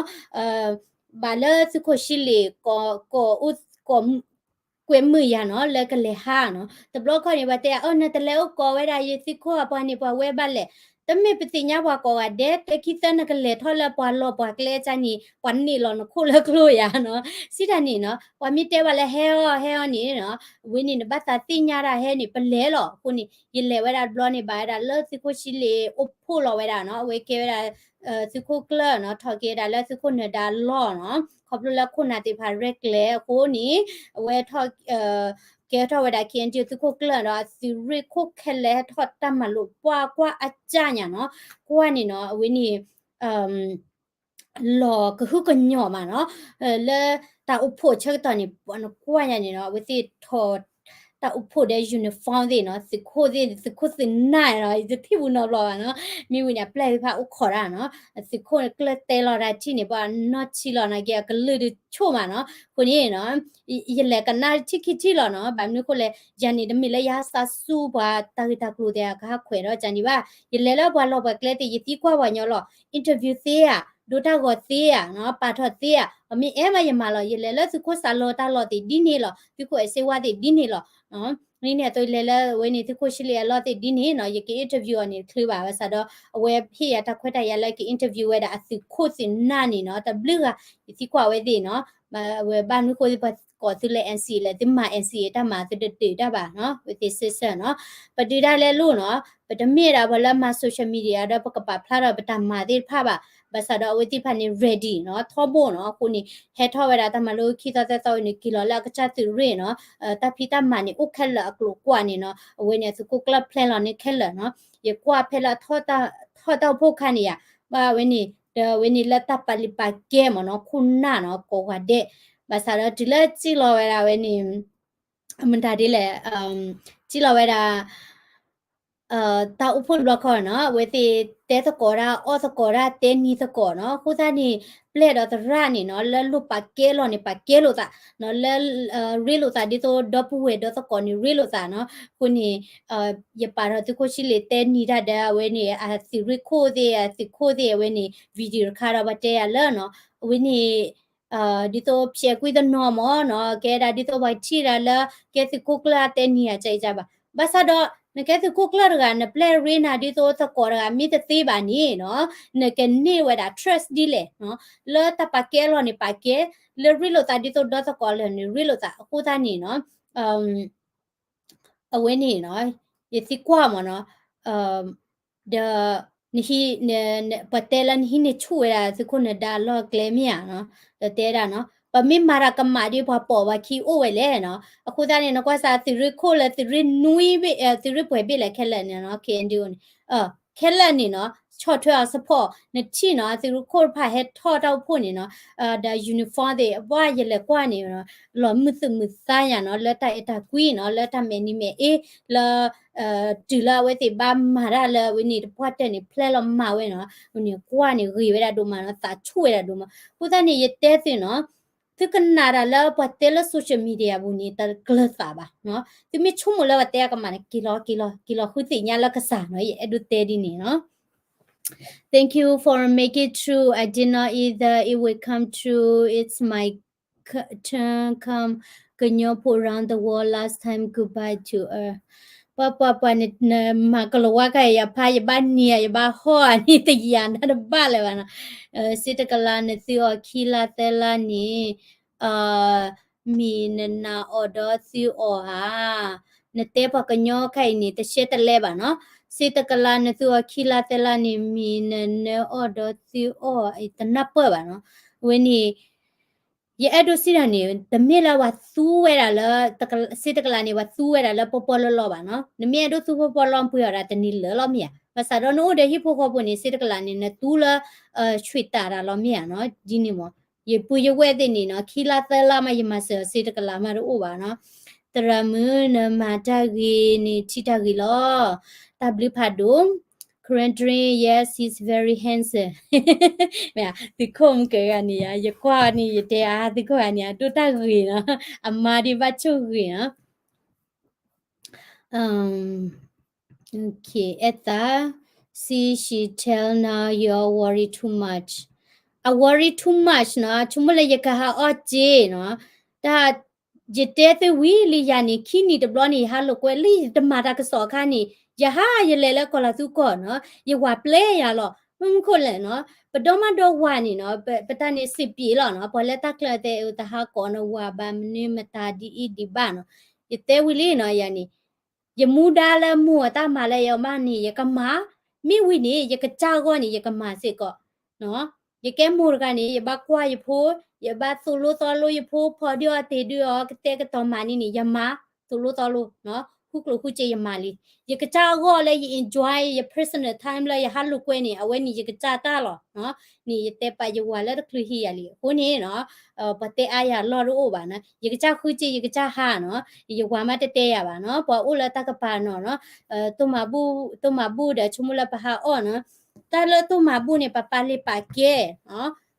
ဘၣ်လၢသုးခိၣ်ဆှံလ့ၣ် ကီၢ် ကီၢ် ကွဲးမုာ်ယၤနီၤ လၢကလဲၤဟးနီၤ, တဘျီခီန့ၣ် ပှၤတဲယၤ အၢ နတလဲၤအိၣ်ကီးဝဲဒၣ်ယသုးခိၣ်အပှၤန့ၣ် ပှၤဝဲဘၣ်လဲၣ်, တမ့ၢ်ပသ့ၣ်ညါပှၤကိးဂၤဒဲး, တဲခံသၢနကလဲၤထီၣ်လၢပှၤလီၢ်ပှၤကျဲကၢ်န့ၣ် ပှၤန့ၢ်လီၤနခိၣ်လၢကျိယၤနီၤ, စံးတၢ်န့ၣ်နီၤ, ပှၤမ့ၢ်တဲပှၤလၢဟဲအီၤ ဟဲအီၤန့ၣ်နီၤ, ဝဲန့ၣ်နဘၣ်သးသ့ၣ်ညါဒၣ်ဟဲန့ၣ် ပလဲၤလီၤ. အဃိန့ၣ် ယလဲၤဝဲဒၣ်တဘျီန့ၣ် ဘၣ်ဝဲဒၣ်လၢသုးခိၣ်ဆှံလ့ၣ်အိၣ်ဖှိၣ်လီၤဝဲဒၣ်နီၤ, အဝဲကဲဝဲဒၣ် သုးခိၣ်ကျၢၢ်နီၤ, ထီၣ်က့ၤဝဲဒၣ်လၢသုးခိၣ်နၢၤဒါလီၢ်နီၤ, ခီဖျိလၢခိၣ်နၢ်သ့ၣ်တဖၣ်ရဲၣ်ကျဲၤအဃိန့ၣ်, အဝဲထီၣ် ကဲထီၣ်ဝဲဒၣ် KNDO သုးခိၣ်ကျၢၢ်ဒီး အသုးရ့ၣ်ခိၣ်ခဲလၢာ်ဟဲထီၣ်တၢ်မၤလိာ်ပှၢ်ကွၢ်အကၢ်ညါနီၤ, ကွၢ်န့ၣ်နီၤ, အဝဲန့ၣ် လီၤကဟုကညီၢ်မးနီၤ, လၢတၢ်အိၣ်ဖှိၣ်ဆၢကတီၢ်န့ၣ် ပှၤနကွၢ်ညါန့ၣ်နီၤ, အဝဲသ့ၣ်ထီၣ် တၢ်အိၣ်ဖှိၣ်ဒီး uniform သ့ၣ်နီၤ, သုးခိၣ်သ့ၣ် သုးခိၣ်သုးနၢ်နီၤ, ယတထံၣ်ပူၤနီတဘျီဘၣ်နီၤ, မ့ၢ်ဝံၤန့ၣ် အပျဲၢ်သ့ၣ်တဖၣ်အိၣ်ခိးတၢ်နီၤ, သုးခိၣ်ကျၢၢ်တဲလီၤတၢ်ထံၣ်န့ၣ် ပှၤနီၢ်ဆံးလီၤနာ်က့ အကလုၢ်ဒုးဆိၣ်မးနီၤ, အဃိန့ၣ်နီၤ ယလဲၤကနၣ်ထံၣ်ခံထံၣ်လီၤနီၤ, ဘၣ်မနုၤအဃိလဲၣ်, ယၤန့ၣ်တမ့ၢ်လၢယဟးစးဆူပှၤတၢ်ဂ့ၢ်တၢ်ကျိၤသ့ၣ်ကဟးခွဲးဒီးကၢ်န့ၣ်ဘၣ်, ယလဲၤလၢပှၤလီၢ်ပှၤကျဲသ့ၣ် ယသံကွၢ်ပှၤညီလီၤ, interview သ့ဧါ, ဒိတၢ်ဂီၤသ့ဧါ, ပာ်ထီၣ်သ့ဧါ, ပမ့ၢ်အဲၣ်မးယမၤလီၤ, ယလဲၤလၢသုးခိၣ်စးလီတၢ်လီၢ်သ့ၣ်ဒ်န့ၣ်လီၤ, သုးခိၣ်အဲၣ်စ့ဝါသ့ၣ်ဒ်န့ၣ်လီၤ. ဒ်န့ၣ်အသိးလဲၤလၢအဝဲန့ၣ် သုးခိၣ်ဆှံလ့ၣ်အလီၢ်သ့ၣ်ဒ်န့ၣ်နီၤ, ယက interview အီၤန့ၣ်တချုးဘၣ်, ဘၣ်ဆၣ်ဒီး အဝဲဟ့ၣ်ယၤတၢ်ခွဲးတၢ်ယာ်လၢက interview ဝဲဒၣ်အသုးခိၣ်သုးနၢ်န့ၣ်နီၤ, တဘျုးဂၤ ယသံကွၢ်ဝဲသ့ၣ်နီၤ, ဝဲဘၣ်မနုၤဃိသ့ၣ်ပှၤကိးသုလၢ NCA လဲၣ်, သုမၤ NCA တၢ်မၤသုတတုာ်တၢ်ဘၣ်နီၤ, ဝဲသ့ၣ်စ့စၢ်နီၤ, ပတုာ်တၢ်လဲၤလိၤနီၤ, ပတမ့ၢ်ဒၣ်ပှၤလၢမၤ social media ဒီးပကပာ်ဖျါထီၣ်ပတၢ်မၤသ့ၣ်တဖၣ်ဘၣ်, ဘၣ်ဆၣ်ဒီးအဝဲသ့ၣ်တဖၣ်န့ၣ် ready နီၤ, ထီဘိနီၤ, အဃိန့ၣ် ဟဲထီၣ်ဝဲဒၣ်တၢ်မၤလိခံသီသၢသီန့ၣ် က့ၤလီၤလၢအကစၢ်သုးရ့ၣ်နီၤ, တၢ်ဖံးတၢ်မၤန့ၣ်အိၣ်ခဲလၢာ်အကျိၤအကွာ်န့ၣ်နီၤ, အဝဲန့ၣ်အသုးခိၣ်ကျၢၢ်ဖျဲလီၤန့ၣ်ခဲလၢာ်နီၤ, ယကွၢ်ဖဲလၢထီၣ်တၢ်အိၣ်ဖှိၣ်ခါန့ၣ်ယါ, ဘၣ်ဝဲန့ၣ် ဒီးဝဲန့ၣ်လၢတၢ်ပာ်လုၢ်ပာ်ကဲမ့ၢ်နီၤ, ခိၣ်နၢ်နီၤ ကိးဂၤဒဲး, ဘၣ်ဆၣ်ဒီးတုၤလၢစံၣ်လီၤဝဲဒၣ်ဝဲန့ၣ် မတၤဒ်လဲၣ်, စံၣ်လီၤဝဲဒၣ် တၢ်အိၣ်ဖှိၣ်တဘျီခီနီၤ, အဝဲသ့ၣ်တဲသကိးတၢ် အီၣ်သကိးတၢ် တဲနံၤသကိးနီၤ, အဃိသတးန့ၣ် ပျဲၢ်ဒီးသရၣ်န့ၣ်နီၤ လၢလိၣ်ပာ်ကဲလီၤန့ၣ် ပာ်ကဲလိာ်သးနီၤ, လၢ ရ့လိာ်သးဒ်သိးဒီပုၢ်ဝဲၢ်ဒီသကိးန့ၣ် ရ့လိာ်သးနီၤ, အဃိန့ၣ် ယပာ်ထီၣ်သုးခိၣ်ဆှံလ့ၣ်တဲနံၤတၢ်ဒီး အဝဲန့ၣ် အသုးရ့ၣ်ခိၣ်သ့ၣ် အသုးခိၣ်သ့ၣ် အဝဲန့ၣ် video တခါဒီးပှၤတဲယၤလၢနီၤ, အဝဲန့ၣ် ဒ်သိးဖျဲးကွံာ်တနီၤမ့ၢ်နီၤ, ကဲဒၣ်ဒ်သိးပှၤထံၣ်ဒၣ်လၢ ကဲသုးခိၣ်ကျၢၢ်အတဲနံၤဧါ ကယကဘၣ်, ဘၣ်ဆၣ်ဒီး နကဲသုးခိၣ်ကျၢၢ်တဂၤ နပျဲၢ်ရ့နၤဒ်သိးသကိးတဂၤမ့ၢ်တသ့ဘၣ်န့ၣ်နီၤ, နကန့ၢ်ဝဲဒၣ် trust ဒ်လဲၣ်နီၤ, လၢတၢ်ပာ်ကဲလီၤန့ၣ်ပာ်ကဲ, လၢရ့လိာ်သးဒ်သိးဒီသကိးလၢာ်န့ၣ် ရ့လိာ်သး အဃိသတးန့ၣ်နီၤ အဝဲန့ၣ်နီၤ, ယသံကွၢ်မ့ၢ်နီၤ, ဒီး နဟံး ပှၤတဲလၢနဟံးန့ၢ်ဆူၣ်ဝဲဒၣ်သုးခိၣ်နၢၤဒါအလီၢ်ကျဲမ့ၢ်ဧါနီၤ, ဒီးတဲဒၣ်နီၤ, ပမ့ၢ်မၤတၢ်ကမၣ်ဒီးပှၤပိာ်ပှၤခံအိၣ်ဝဲလဲၣ်နီၤ, အဃိသတးန့ၣ် နကွၢ်စၢ်သုးရ့ၣ်ခိၣ်လၢသုးရ့ၣ်နွံဘ့ၣ် သုးရ့ၣ်ပှဲၤဘ့ၣ်လဲၣ်ခဲလၢာ်န့ၣ်နီၤ, KNDO န့ၣ် ခဲလၢာ်န့ၣ်နီၤ ဆီၣ်ထွဲအီၤ support နထံၣ်နီၤ သုးရ့ၣ်ခိၣ်တဖၣ်ဟဲထီၣ်တၢ်အိၣ်ဖှိၣ်န့ၣ်နီၤ, ဒီး uniform သ့ၣ် ပှၤယလဲၤကွၢ်န့ၣ်နီၤ, လီၤမုာ်သူၣ်မုာ်သးယၤနီၤ လၢတၢ်အဲၣ်တၢ်ကွံနီၤ လၢတၢ်မဲာ်နံၤမဲာ်အ့ လၢ တုၤလၢအဝဲသ့ၣ်ဘၣ်မၤတၢ်လၢအဝဲန့ၣ်တပှၢ်တၢၢ်န့ၣ် ဖျဲလီၤမၤဝဲနီၤ, န့ၣ်ကွၢ်န့ၣ်ဂ့ၤဝဲဒၣ်ဒိၣ်မးနီၤ သးဆူၣ်ဝဲဒၣ်ဒိၣ်မး, အဃိသတးန့ၣ် ယတဲသုနီၤ, သုကနၣ်တၢ်လၢပှၤတဲလၢ social media ပူၤန့ၣ် တကျၢၤသးဘၣ်, သုမ့ၢ်ဆိကမိၣ်လၢပှၤတဲအကမၣ်န့ၣ် က့ၤလီၤ က့ၤလီၤ က့ၤလီၤဃုသ့ၣ်ညါလၢကစၢ်နီၤ, ယအဲၣ်ဒိးတဲဒ်န့ၣ်နီၤ. Thank you for make it through. I did not either. It will come through. It's my turn come. ကညီဖိ around the world last time. Goodbye to earth. ပှၤပှၤပှၤန့ၣ် နမၤကလီၤဝါခါအံၤ ယဖးယဘၣ်နံၤဧါ ယဘၣ်ဟီၣ်ဧါန့ၣ် တယာ်နၤတဘၣ်လၢၤဘၣ်နီၤ. စ့တကလး နသုအီၤခံလါသၢလါန့ၣ် မ့ၢ်နနာ်အီၤဒီးသုအီၤဧါ. နတဲပှၤကညီခါအံၤန့ၣ် တရှဲတလဲဘၣ်နီၤ. စ့တကလးနသူအီၤခံလါသၢလါန့ၣ် မ့ၢ်နနၢအီၣ်ဒီးသုအီၣ် တနၢ်ပၢၢ်ဘၣ်နီၤ. အဝဲန့ၣ် ယအဲၣ်ဒိးစံးတၢ်န့ၣ် တမ့ၢ်လၢပှၤသူဝဲဒၣ်လၢ စ့တကလးန့ၣ် ပှၤသူဝဲဒၣ်လၢပီပီလီလီဘၣ်နီၤ. နမ့ၢ်အဲၣ်ဒိးသူပီပီလီ ပှ့ၤအီၣ်ဒၣ်တနံၤလၢာ်လီၤမ့ၢ်ဧါ. ဘၣ်ဆၣ်ဒီးနအိၣ်ဒီးဟံၣ်ဖိဃီဖိန့ၣ် စ့တကလးန့ၣ် နသူလၢ ဆှံးတၢ်တၢ်လီၤမ့ၢ်ဧါနီၤ. ဒ်န့ၣ်မ့ၢ် ယပုၢ်ယဝဲၢ်သ့ၣ်န့ၣ်နီၤ ခံလါသၢလါမး ယမၤစၢၤအီၤစ့တကလးမးတအိၣ်ဘၣ်နီၤ. သရၣ်မုၣ် နမၤတၢ်ဂ့ၤန့ၣ်ထံၣ်တၢ်ဂ့ၤလီၤ. တၢ်ဘျုးဖးဒိၣ် Karen Dream, yes, he's very handsome. မ့ၢ် သုးခိၣ်မုၢ်ကဂၤန့ၣ်ယါ ယကွၢ်န့ၣ် ယတဲအါ သုးခိၣ်ဂၤန့ၣ် အဒိၣ်တၢ်ဂ့ၤနီၤ, အမါဒ်ဘၣ်ဆိၣ်ဂ့ၤနီၤ. Okay, အဲၣ်သး see, she tell now you all worry too much. I worry too much နီၤ, ဆိကမိၣ်လၢယကဟးအီၣ်စ့နီၤ, တၢ် ယတဲသုဝံၤလံယၤန့ၣ် ခံနံၣ်တဘျီန့ၣ် ယဟးလိာ်ကွဲလၢယတမၤတၢ်ကစီၣ်အခါန့ၣ် ယဟးယလဲၤလၢကီၢ်လၤသူကီၢ်နီၤ, ယဝၤပျဲယၤလီၤ. မ့ၢ်မနုၤဃိလဲၣ်နီၤ, ပဒီမါဒီဝၤန့ၣ်နီၤ, ပတၢ်န့ၣ်စံးပံးလီၤနီၤ, ပှၤလၢတၢ်ကျၢၢ်တဲအတဟးကီးနီၤ ဝၤဘၣ်မနုၤမတၤဒ်အံၤဒံးဘၣ်နီၤ. ယတဲဝံၤလံနီၤ ယၤန့ၣ် ယမူဒါလၢမိၢ်အတၢ်မၤလၢယမါန့ၣ် ယကမၤ, မ့ၢ်ဝံၤန့ၣ် ယကစၢ်အဂီၢ်န့ၣ် ယကမၤစ့ၢ်ကီးနီၤ. ယကဲမိၢ်တဂၤန့ၣ် ယဘၣ်ကွၢ်ယဖိ, ယဘၣ်သိၣ်လိသီလိယဖိ, ဖီဒုးအီၤတ့ၢ်ဒုးအီၤ, ကတဲာ်ကတီၤမၤန့ၣ်န့ၣ် ယမၤ, သိၣ်လိသီလိ, ဃုကျိၣ်ဃုစ့ယမၤလံ. ယကစၢ်အဂီၢ်လၢယ enjoy ယ personal time လၢယဟးလိာ်ကွဲန့ၣ် အဝဲန့ၣ်ယကစၢ်တၢ်လီၤ. န့ၣ်ယတဲပာ်ယဝၤလၢတချုးဟံးယၤလံအဃိန့ၣ်နီၤ, ပှၤတဲအါယၤလီၢ်တအိၣ်ဘၣ်နီၤ, ယကစၢ်ဃုစ့ယကစၢ်ဟါနီၤ, ယဝၤမးတတဲယၤဘၣ်နီၤ, ပှၤအိၣ်လၢတၢ်ကပၤနီၤနီၤ, တိၢ်မၤဘူၣ်, တိၢ်မၤဘူၣ်ဒီးဆိကမိၣ်လၢပဟးအီၣ်နီၤ, တၢ်လၢတိၢ်မၤဘူၣ်န့ၣ် ပပာ်လံာ်ပာ်ကဲ,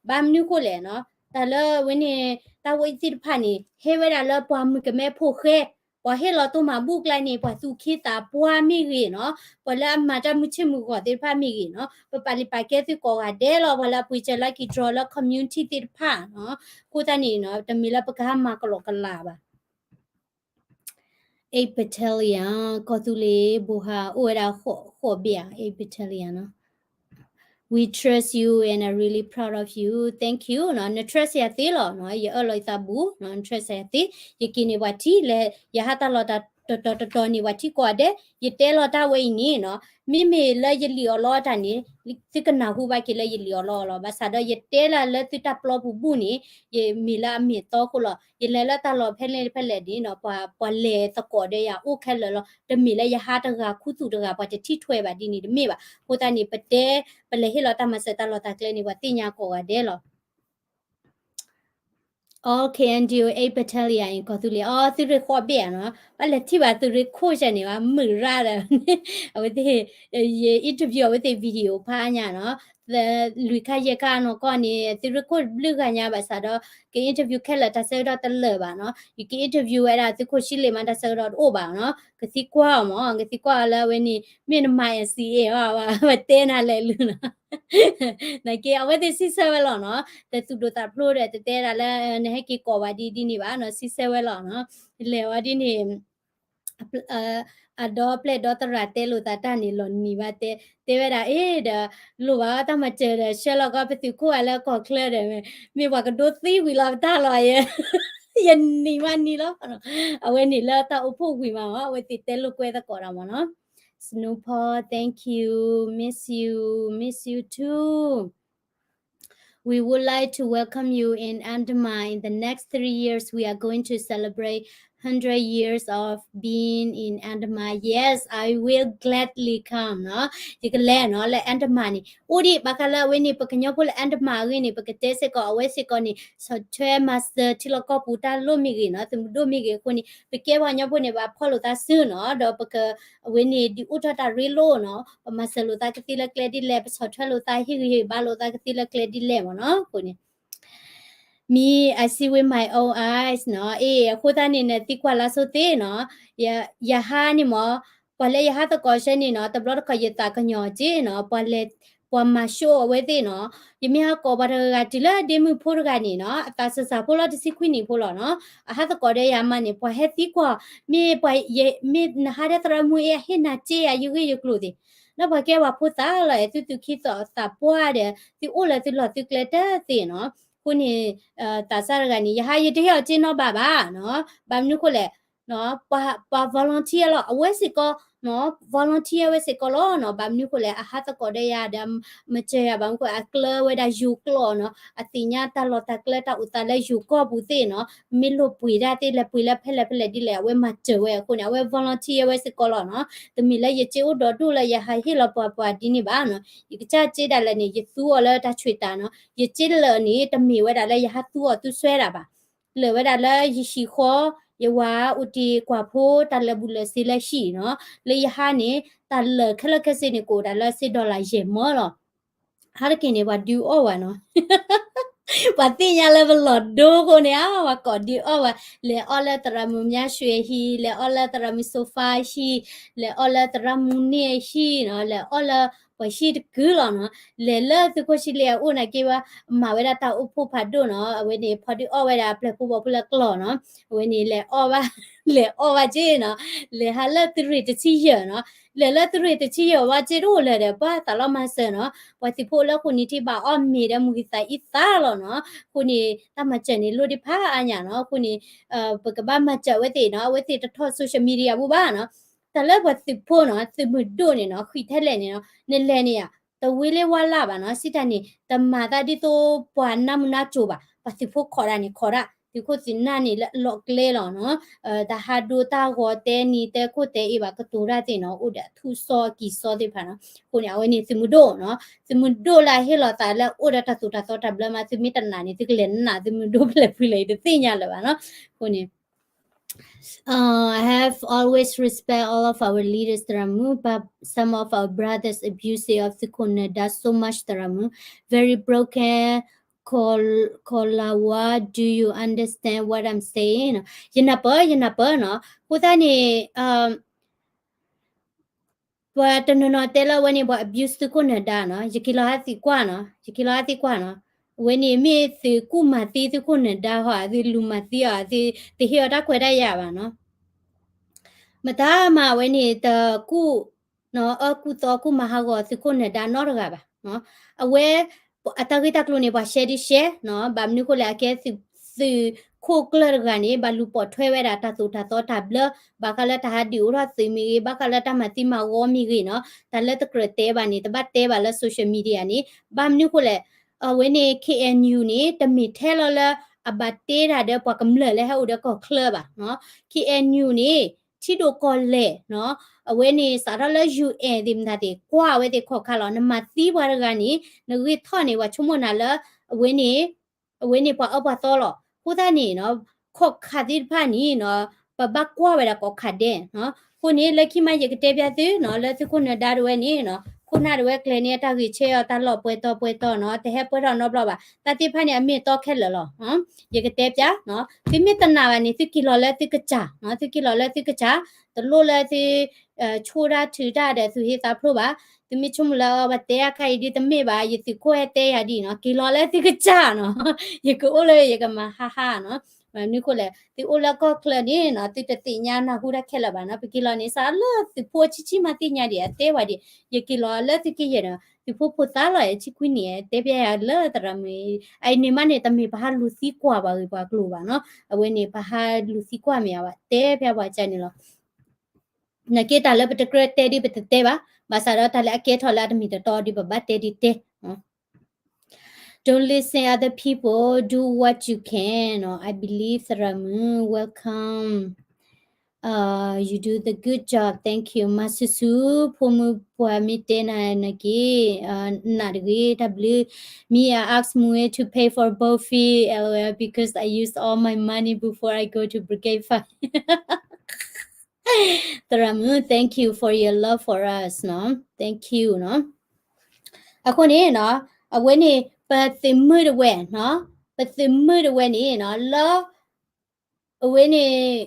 ဘၣ်မနုၤဃိလဲၣ်နီၤ, တၢ်လၢဝဲန့ၣ် တၢ်ဝဲသ့ၣ်တဖၣ်န့ၣ် ဟဲဝဲဒၣ်လၢပှၤမုၣ်ကမဲဖိဃဲ, ပှၤဟ့ၣ်လီၤတိၢ်မၤဘူၣ်ကျါန့ၣ် ပှၤသူၣ်က့သးပှၢ်မ့ၢ်ဂ့ၤနီၤ, ပှၤလၢအမၤတၢ်မုာ်ဆ့ၣ်မုာ်ဂီၤသ့ၣ်တဖၣ်မ့ၢ်ဂ့ၤနီၤ, ပပာ်လံာ်ပာ်ကဲသုကိးဂၤဒဲးလီၤ, ပှၤလၢအပှ့ၤစၢၤ lucky draw လၢ community သ့ၣ်တဖၣ်နီၤ, အဃိသတးန့ၣ်နီၤ တမ့ၢ်လၢပကဟးမၤကလီကလးဘၣ်. အိၣ် battalion ကီၢ်သူလ့ၤဘိးဟါ အိၣ်ဝဲဒၣ်ဃိးဘ့ၣ်ဧါ, အိၣ် battalion နီၤ. We trust you and are really proud of you. Thank you နီၤ, န trust ယၤသ့လီၤနီၤ, ယအၢၣ်လီၤယသးဘူးနီၤ, န trust ယၤသ့, ယက့ၤန့ၢ်ပှၤထံၣ်လဲၤ, ယဟးတၢ်လီၢ်တတီၤတတီၤန့ၣ် ပှၤထံၣ်ကိးဂၤဒဲး, ယတဲလီၤတၢ်ဝဲအံၤန့ၣ်နီၤ, မ့မ့ၢ်လၢယလံၣ်အီၣ်လီအီၤတၢ်န့ၣ် သုကနၢ်ဟူဘၣ်က့ၤလၢယလံၣ်အီၣ်လီအီၤလီၤ, ဘၣ်ဆၣ်ဒီးယတဲလၢလၢသုတၢ်ပျီပူၤဘူၣ်န့ၣ် ယမ့ၢ်လၢအမ့ၢ်အတီအဃိလီၤ, ယလဲၤလၢတၢ်လီၢ်ဖဲလဲၣ်ဖဲလဲၣ်န့ၣ်နီၤ, ပှၤ ပှၤလဲၤသကိးဒီးယၤအိၣ်ခဲလၢာ်လီၤ, တမ့ၢ်လၢယဟးတဂၤခူသူၣ်တဂၤ ပှၤတထံၣ်ထွဲဘၣ်ဒ်န့ၣ်တမ့ၢ်ဘၣ်, အဃိသတးန့ၣ် ပတဲ ပလဲၤဟ့ၣ်လီၤတၢ်မၤစၢၤတၢ်လီၢ်တၢ်ကျဲန့ၣ် ပှၤသ့ၣ်ညါကိးဂၤဒဲးလီၤ. All K N D O eight Battalion အံၤ ကီၢ်သူလ့ၤ အီ သုးရ့ၣ်ဃိးဘ့ၣ်ဧါနီၤ, ဘၣ်လဲၤထံၣ်ဘၣ်သုးရ့ၣ်ခိၣ်စဲန့ၣ်ဘၣ် မုၢ်ရၣ်ဒီး အဝဲသ့ၣ် ယ interview အဝဲသ့ၣ် video ဖးညါနီၤ, လွံၢ်ခါယဲၢ်ခါနီၢ်ကီၢ်န့ၣ် သုးရ့ၣ်ခိၣ်ဘျုးဂၤညါဘၣ်ဆၣ်ဒီး က interview ခဲလၢာ်တၢ်ဆၢကတီၢ်တလၢာ်ဘၣ်နီၤ, ယက interview ဝဲဒၣ်သုးခိၣ်ဆံလ့ၣ်မး တၢ်ဆၢကတီၢ်တအိၣ်ဘၣ်နီၤ, ကသံကွၢ်အီၤမး ကသံကွၢ်အီၤလၢအဝဲန့ၣ် မ့ၢ်နမၤ N C A အီၤ ပတဲနၤလဲၤလူၤနီၤ နာ်က့ အဝဲသ့ၣ်စံးဆၢဝဲလီၤနီၤ, တသူၣ်ဒိၣ်သးဖျိးဒီး တတဲဒၣ်လၢ နဟဲက့ၤကိးဘၣ်ဒ်ဒ်န့ၣ်ဘၣ်နီၤ, စံးဆၢဝဲလီၤနီၤ, လဲၤဝဲဒ်န့ၣ် အဒီပျဲၢ်ဒီသရၣ်တဲလိာ်သးတၢ်န့ၣ် လီၤနံၤဘၣ်တဲ, တဲဝဲဒၣ် အ့ ဒီး လိၣ်ဘၣ်တၢ်မၤစၢၤဒီး ဆှၢလီၤကီးပသုးခိၣ်အလၢကီၢ်ချၢဒီး မ့ၢ်ပှၤကဒိသံဝံၤလီၤပတၢ်လီၤယဲ, ယနံၤမးနံၤလီၤ, အဝဲန့ၣ်လၢတၢ်အိၣ်ဖှိၣ်ဝံၤမး အဝဲသ့ၣ်တဲလိာ်ကွဲသကိးဒီးမးနီၤ. Snowpaw, thank you. Miss you, miss you too. We would like to welcome you in Andaman. In the next three years, we are going to celebrate hundred years of being in Andaman. Yes, I will gladly come နီၤ. ယကလဲၤနီၤ လၢ Andaman န့ၣ် အိၣ်ဒံးဘၣ်ဃးလၢအဝဲန့ၣ် ပကညီဖိလၢ Andaman အဂ့ၢ်န့ၣ် ပကတဲစ့ၢ်ကီး အဝဲစ့ၢ်ကီးန့ၣ် ဆီၣ်ထွဲမၤစၢၤထံလီၢ်ကီၢ်ပူၤတၢ်လိၣ်မ့ၢ်ဂ့ၤနီၤ, သုးမုၢ်ဒိၣ်မ့ၢ်ဂ့ၤအဃိန့ၣ် ပကဲပှၤကညီဖိန့ၣ် ပဖီၣ်လိာ်သးစုနီၤ, ဒီးပက အဝဲန့ၣ် ဒုးအိၣ်ထီၣ်တၢ်ရ့လိာ်နီၤ, ပမၤစၢၤလိာ်သးကသ့လၢကျဲဒ်လဲၣ်, ပဆီၣ်ထွဲလိာ်သးဟ့ၣ်ဂံၢ်ဟ့ၣ်ဘါလိာ်သးကသ့လၢကျဲဒ်လဲၣ်မးနီၤ, အဃိန့ၣ် Me, I see with my own eyes နီၤ. အ့ အဃိသတးန့ၣ် နသံကွၢ်လၢစိသ့နီၤ. ယဟါန့ၣ်မး ပှၤလၢယဟးသကိးဆၢန့ၣ်နီၤ တဘျီတခီၣ်ယသးကညီၤက့နီၤ, ပှၤလဲၤ ပှၤမၤၡိအဝဲသ့ၣ်နီၤ. ယမ့ၢ်ဟးကိးပှၤတဂၤဂၤတုၤလၢဒ့မုၢ်ဖိတဂၤန့ၣ်နီၤ, အသးစၢ်စၢ်ဖိလီၤ တဆံခွံနံၣ်ဖိလီၤနီၤ. အဟးသကိးဒီးယၤမးန့ၣ် ပှၤဟဲသံကွၢ် မ့ၢ်ပှၤ မ့ၢ်နဟးဒီးသရၣ်မုၣ်အ့ အဟ့ၣ်နၤစ့ယၤ ယဂ့ၢ်ယကျိၤသ့ၣ် ဒီးပှၤကဲပှၤဖိသၣ်လီၤ သုသူၣ်က့သးပှၢ်ဒီး သုအိၣ်လၢသုလီၢ်သုကျဲတသ့နီၤ. အဃိန့ၣ် သးစၢ်တဂၤန့ၣ် ယဟါယတဟ့ၣ်အီၤစ့နီတဘျီဘၣ်နီၤ. ဘၣ်မနုၤဃိလဲၣ် ပှၤ ပှၤ volunteer လီၤ အဝဲစ့ၢ်ကီး volunteer ဝဲစ့ၢ်ကီးလီၤနီၤ. ဘၣ်မနုၤဃိလဲၣ် အဟးသကိးဒီးယၤဒီး မစၢၤယၤဘၣ်မနုၤဃိ အကျၢၤဝဲဒၣ်ယိၤကျိာ်နီၤ, အသ့ၣ်ညါတၢ်လီၢ်တၢ်ကျဲ တၢ်အိၣ်သးလၢယိၤကီၢ်ပူၤသ့ၣ်နီၤ, မ့ၢ်လိၣ်ပှ့ၤတၢ်သ့ၣ် လဲၤပှ့ၤလၢဖဲလဲၣ်ဖဲလဲၣ်ဒ်လဲၣ် အဝဲမၤစၢၤဝဲအဃိန့ၣ် အဝဲ volunteer ဝဲစ့ၢ်ကီးလီၤနီၤ. တမ့ၢ်လၢယစ့အိၣ်ဒီးဒိၣ်လၢယဟးဟ့ၣ်လီၤပှၤပှၤဒ်န့ၣ်ဘၣ်နီၤ. ယကစၢ်စ့ဒၣ်လဲာ်န့ၣ် ယသူအီၤလၢတၢ်ဆှံတၢ်နီၤ. ယစ့လၢာ်န့ၣ် တမ့ၢ်ဝဲဒၣ်လၢယဟးသူအီၤသူစွဲဒၣ်ဘၣ်. လၢာ်ဝဲဒၣ်လၢယဟံၣ်ဃီ, ယဝၤအိၣ်တ့ၢ်ကွၢ်ဖိ တၢ်လၢာ်ဘူၣ်လၢာ်စ့လၢဟံၣ်နီၤ, လၢယဟးန့ၣ် တၢ်လၢာ်ခဲလၢာ်ခဲဆ့န့ၣ် ကအိၣ်ဒၣ်လၢစ့ dollar ယဲၢ်မၢလီၤ. ဟါတက့ၢ်န့ၣ် ပှၤဒုးအီၣ်ဝဲနီၤ. ပှၤသ့ၣ်ညါလၢပလီၢ်ဒိအဃိန့ၣ် ပှၤကိးဒုးအီၣ်ဝဲ, လဲၤအီၣ်လၢသရၣ်မုၣ်မၠါရွှ့ၣ်အဟံၣ်, လဲၤအီၣ်လၢသရၣ်မုၣ်စိဖါအဟံၣ်, လဲၤအီၣ်လၢသရၣ်မုၣ်န့ၣ်အဟံၣ်နီၤ, လဲၤအီၣ်လၢပှၤဟံၣ်တကုာ်လီၤနီၤ. လဲၤလၢသုးခိၣ်ဆံလ့အအိၣ်နာ်က့ဘၣ်, မၤဝဲဒၣ်တၢ်အိၣ်ဖှိၣ်ဖးဒိၣ်နီၤ, အဝဲန့ၣ် ဖီဒုးအီၣ်ဝဲဒၣ်ပျဲၢ်ဖိဘီဖိလၢကျီၢ်နီၤ, အဝဲန့ၣ် လဲၤအီၣ်ဘၣ်, လဲၤအီၣ်ဘၣ်က့နီၤ, လဲၤဟးလၢသုးရ့ၣ်တဆံယဲၢ်နီၤ, လဲၤလၢသုးရ့ၣ်တဆံယဲၢ်ဝဲက့တအိၣ်လၢၤဒီး ပှၤသးလီၤမၤစၢၤနီၤ, ပှၤသုးဖိလၢဃိာ်နံၤထံဘၣ်အီၣ်မ့ၤဒီးမုၢ်ဂံၢ်သးအံသးလီၤနီၤ, အဃိန့ၣ် တၢ်မၤစၢၤန့ၣ်လိၣ်ဒံးဖးအါညါနီၤ, အဃိန့ၣ် ပကဘၣ်မၤစၢၤအဝဲသ့ၣ်နီၤ, အဝဲသ့ၣ်တထီၣ် social media ပူၤဘၣ်နီၤ, တၢ်လၢပှၤသုးဖိနီၤ, သုးမုၢ်ဒိၣ်န့ၣ်နီၤ, ဃံးထဲလဲၣ်န့ၣ်နီၤ, နလဲၤန့ၣ်ယါ, တဝံၤလၢဝါလၢ်ဘၣ်နီၤ, စံးတၢ်န့ၣ် တမၤသးဒ်သိးပှၤနၢ်မုၢ်နၢ်ကၠိၤဘၣ်, ပှၤသုးဖိခိးတၢ်န့ၣ်ခိးတၢ်, သုးခိၣ်သုးနၢ်န့ၣ်လၢအလီၢ်ကျဲလီၤနီၤ, တၢ်ဟးဒိတၢ်ဂီၤတဲနံၤတဲခိၣ်တဲအ့ဘၣ် ကတိၤတၢ်သ့ၣ်နီၤ, အိၣ်ဒီးအထူၣ်စီကံၤစီသ့ၣ်တဖၣ်နီၤ, အဃိန့ၣ် အဝဲန့ၣ်သုးမုၢ်ဒိၣ်နီၤ, သုးမုၢ်ဒိၣ်လၢအဟ့ၣ်လီၤသးလၢအိၣ်ဒီးတၢ်သိၣ်တၢ်သီတၢ်ဘျၢမး, သုမ့ၢ်တနာ်န့ၣ် သုကလဲၤနာ်သုးမုၢ်ဒိၣ်ဖဲလဲၣ်ဖဲလဲၣ် ယတသ့ၣ်ညါလၢၤဘၣ်နီၤ, အဃိန့ၣ် Uh, I have always respect all of our leaders သရၣ်မုၣ်, but some of our brothers abusive of သုးခိၣ်နၢၤဒါ so much သရၣ်မုၣ်, very broken, Kol- Kolawa, do you understand what I'm saying? ယနၢ်ပၢၢ် ယနၢ်ပၢၢ်နီၤ, အဃိသတးန့ၣ် ပှၤတနီၤနီၤတဲလၢအဝဲန့ၣ် ပှၤ abuse သုးခိၣ်နၢၤဒါနီၤ, ယက့ၤလီၤဟးသံကွၢ်နီၤ, ယက့ၤလီၤဟးသံကွၢ်နီၤ, အဝဲန့ၣ်မ့ၢ်သုးကူၣ်မၤသံသုးခိၣ်နၢၤဒါဟီ, သုးလူၤမၤသံအီၤ, သုးတဟ့ၣ်အီၤတၢ်ခွဲးတၢ်ယာ်ဘၣ်နီၤ, မတၤမၤအဝဲန့ၣ် တကူၣ် အၢကူၣ်သီကူၣ်မၤဟးဂီၤသုးခိၣ်နၢၤဒါနီတဂၤဘၣ်. အဝဲ အတၢ်ဂ့ၢ်တၢ်ကျိၤန့ၣ် ပှၤရှဲဒ်ရှဲ, ဘၣ်မနုၤဃိလဲၣ် အကဲသုးခိၣ်ကျၢၢ်တဂၤန့ၣ် ဘၣ်လူၤပိာ်ထွဲဝဲဒၣ်တၢ်သိၣ်တၢ်သီတၢ်ဘျၢ, ဘၣ်ဃးလၢတၢ်ဟးဒုးအိၣ်ထီၣ်သုးမ့ၢ်ဂ့ၤ, ဘၣ်ဃးလၢတၢ်မၤသံမၤဝီမ့ၢ်ဂ့ၤနီၤ, တၢ်လၢတကြၢးတဲဘၣ်န့ၣ် တဘၣ်တဲဘၣ်လၢ social media န့ၣ်, ဘၣ်မနုၤဃိလဲၣ် အဝဲန့ၣ် K N U န့ၣ် တမ့ၢ်ထဲလီၤလၢ အဘၣ်တ့တၢ်ဒီးပှၤကမျၢၢ်လၢဟဲအိၣ်ဒီးကီၢ်ချၢဘၣ်. K N U န့ၣ် ထံဒိၣ်ကီၢ်လဲၢ်နီၤ, အဝဲန့ၣ်စးထီၣ်လၢ U N သ့ၣ်မတၤသ့ၣ် ကွၢ်ဝဲသ့ၣ်ခီၣ်ခါလီၤ. နမၤသံပှၤတဂၤန့ၣ် နဂ့ၢ်ထီၣ်န့ၣ် ပှၤဆိကမိၣ်နၤလၢ အဝဲန့ၣ် အဝဲန့ၣ်ပှၤအၢပှၤသီလီၤ. အဃိသတးန့ၣ်နီၤ ခီၣ်ခါသ့ၣ်တဖၣ်န့ၣ်နီၤ ပဘၣ်ကွၢ်ဝဲဒၣ်ကိးခါဒဲးနီၤ. အဃိန့ၣ် လၢခံမး ယကတဲပျးသုနီၤ လၢသုးခိၣ်နၢၤဒါတဝဲန့ၣ်နီၤ ခိၣ်နၢ်တဝဲကျဲၤန့ၢ်အတၢ်ဂ့ၢ်ဆၢအီၤ တၢ်လီၢ်ပှဲၤတီၤပှဲၤတီၤနီၤ တဟဲပှဲၤထီၣ်နီတဘျီဘၣ်. တၢ်သ့ၣ်တဖၣ်န့ၣ် အမ့ၢ်အတီခဲလၢာ်လီၤ. ယကတဲပျးနီၤ သုမ့ၢ်တနာ်ဘၣ်န့ၣ် သုက့ၤလီၤလၢသုကစၢ်နီၤ သုက့ၤလီၤလၢသုကစၢ် တလိၣ်လၢသု ဆိၣ်တၢ်ထုးတၢ်ဒီးသူၣ်ဟ့သးဖျိးဘၣ်. သုမ့ၢ်ဆိကမိၣ်လၢ ပှၤတဲအခါအံၤဒ်တမ့ၢ်ဘၣ် ယသုးခိၣ်ဟဲတဲယၤဒ်နီၤ က့ၤလီၤလၢသုကစၢ်နီၤ ယကအိၣ်လၢယကမၤဟါဟါနီၤ. မနုၤဃိလဲၣ် သုအိၣ်လၢကီၢ်ချၢန့ၣ်နီၤ သုတသ့ၣ်ညါနၢ်ဟူတၢ်ခဲလၢာ်ဘၣ်နီၤ ပက့ၤလီၤန့ၣ် စးလၢသုးဖိဆံးဆံးမးသ့ၣ်ညါဒံး အတဲဝဲဒံး ယက့ၤလီၤလၢသုကယဲၢ်နီၤ သုးဖိဖိသၣ်လီၤ ဆံခွံနံၣ် တဲပျးယၤလၢသရၣ်မုၣ် အအံၤန့ၣ်မးန့ၣ် တမ့ၢ်ပဟးလူၤသံကွၢ်ပှၤဂ့ၢ်ပှၤကျိၤဘၣ်နီၤ အဝဲန့ၣ် ပဟးလူၤသံကွၢ်မ့ၢ်အဘၣ် တဲပျးပှၤကန့ၣ်လီၤ. နာ်က့တၢ်လၢပတကြၢးတဲဒ်ပတတဲဘၣ်, ဘၣ်ဆၣ်ဒီးတၢ်လၢအကဲထီၣ်လၢအတမ့ၢ်တတီဒ်ပဘၣ်တဲဒ်တဲ. Don't listen other people, do what you can. I believe သရၣ်မုၣ် welcome. Uh, you do the good job. Thank you. မၤဆူၣ်ဆူၣ် ဖိမုၣ်ပှၢ်မ့ၢ်တဲနၤနာ်က့ နးတဂ့ၤ တၢ်ဘျုး Me, I ask Mue to pay for both fee, L O L, because I used all my money before I go to Brigade Fire. သရၣ်မုၣ် thank you for your love for us နီၤ thank you နီၤ. အဃိန့ၣ်နီၤ အဝဲန့ၣ် ပသုးမုၢ်တဝဲနီၤ ပသုးမုၢ်တဝဲန့ၣ်နီၤ လၢ အဝဲန့ၣ်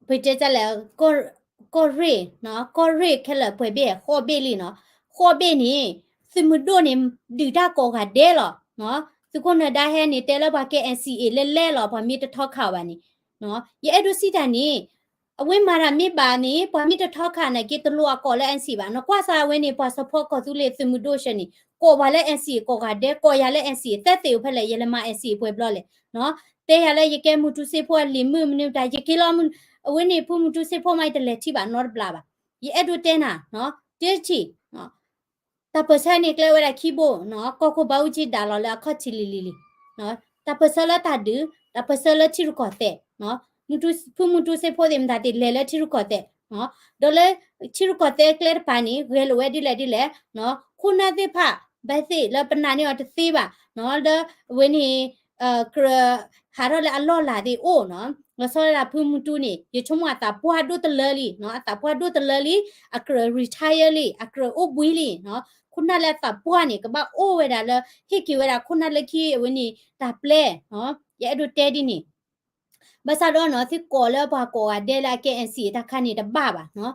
ပတဲတၢ်လဲၣ် ကီၢ်ရ့ၣ် ကီၢ်ရ့ၣ်ခဲလၢာ်ပှဲၤဘ့ၣ် ဃိးဘ့ၣ်လံနီၤ ဃိးဘ့ၣ်န့ၣ် သုးမုၢ်ဒိၣ်န့ၣ် ဒုးတၢ်ကိးဂၤဒဲးလီၤ. သုးခိၣ်နၢၤဒါဟဲန့ၣ် တဲလၢပှၤကဲ N C A လဲၣ်လဲၣ်လီၤ ပှၤမ့ၢ်တထီခးဘၣ်န့ၣ် ယအဲၣ်ဒိးစံးတၢ်န့ၣ် အဝဲမၤတၢ်မ့ၢ်ဘၣ်န့ၣ် ပှၤမ့ၢ်တထီခးနာ်က့ တလိၣ်အကိးလၢ N C A ဘၣ် နကွၢ်စၢ်အဝဲန့ၣ် ပှၤ support ကီၢ်သူလ့ၤသုးမုၢ်ဒိၣ်ဆၢန့ၣ် ကိးပှၤလၢ N C A ကိးဂၤဒဲး ကိးယၤလၢ N C A သၢသ့ၣ်အိၣ်ဖဲလဲၣ် ယလဲၤမၤ N C A ပှဲၤဘျီလဲၣ် တဲယၤလၢယကဲမုၢ်တူစ့ဖိအလံၤမုၣ်မနုၤတၢ် ယက့ၤလီၤ အဝဲန့ၣ် ဖုမုၢ်တူစ့ဖိမး ယတလဲၤထံၣ်ဘၣ်နီတဘျီဘၣ် ယအဲၣ်ဒိးတဲနၤ တဲတထံၣ် တၢ်ပၢၢ်ဆၢန့ၣ်ကျဲဝဲဒၣ်ခံဘိနီၤ, ကီၢ်ခိၣ်ဘၣ်အူကၠံဒၣ်လီၤလၢအခီၣ်ထံးလံၤလံၤလံၤ, တၢ်ပၢၢ်ဆၢလၢတၢ်ဒုး, တၢ်ပၢၢ်ဆၢလၢထံရူၢ်ကီၢ်သဲး, ဖုမူတူစ့ဖိသ့ၣ်မတၤသ့ၣ်လဲၤလၢထံရူၢ်ကီၢ်သဲး, ဒီးလၢထံရူၢ်ကီၢ်သဲးကျဲတပၤန့ၣ် ဂဲၤလိာ်ဝဲဒ်လဲၣ်ဒ်လဲၣ်, ခိၣ်နၢ်သ့ၣ်တဖၣ် ဘၣ်သ့ၣ်လၢပနာ်န့ၢ်အီၤတသ့ဘၣ်, ဒီးအဝဲန့ၣ် ကြၢးဟးထီၣ်လၢအလီၢ်လၤသ့ၣ်အိၣ်နီၤ, လီၤဆီဒၣ်တၢ်ဖုမူတူန့ၣ် ယဆိကမိၣ်အသးပှၢ်ဒိၣ်တလၢလံ, အသးပှၢ်ဒိၣ်တလၢလံ, အကြၢး retire လံ, အကြၢးအိၣ်ဘှံးလံ, ခိၣ်နၢ်လၢအသးပှၢ်န့ၣ် ကဘၣ်အိၣ်ဝဲဒၣ်လၢ ဟ့ၣ်က့ၤဝဲဒၣ်ခိၣ်နၢ်လၢခံအဝဲန့ၣ် တၢ်ပျဲ, ယအဲၣ်ဒိးတဲဒ်န့ၣ်, ဘၣ်ဆၣ်ဒီးနီၤ သုကိးလၢပှၤကိးဂၤဒဲးလၢအကဲ N C A တၢ်ခါန့ၣ်တဘၣ်ဘၣ်နီၤ,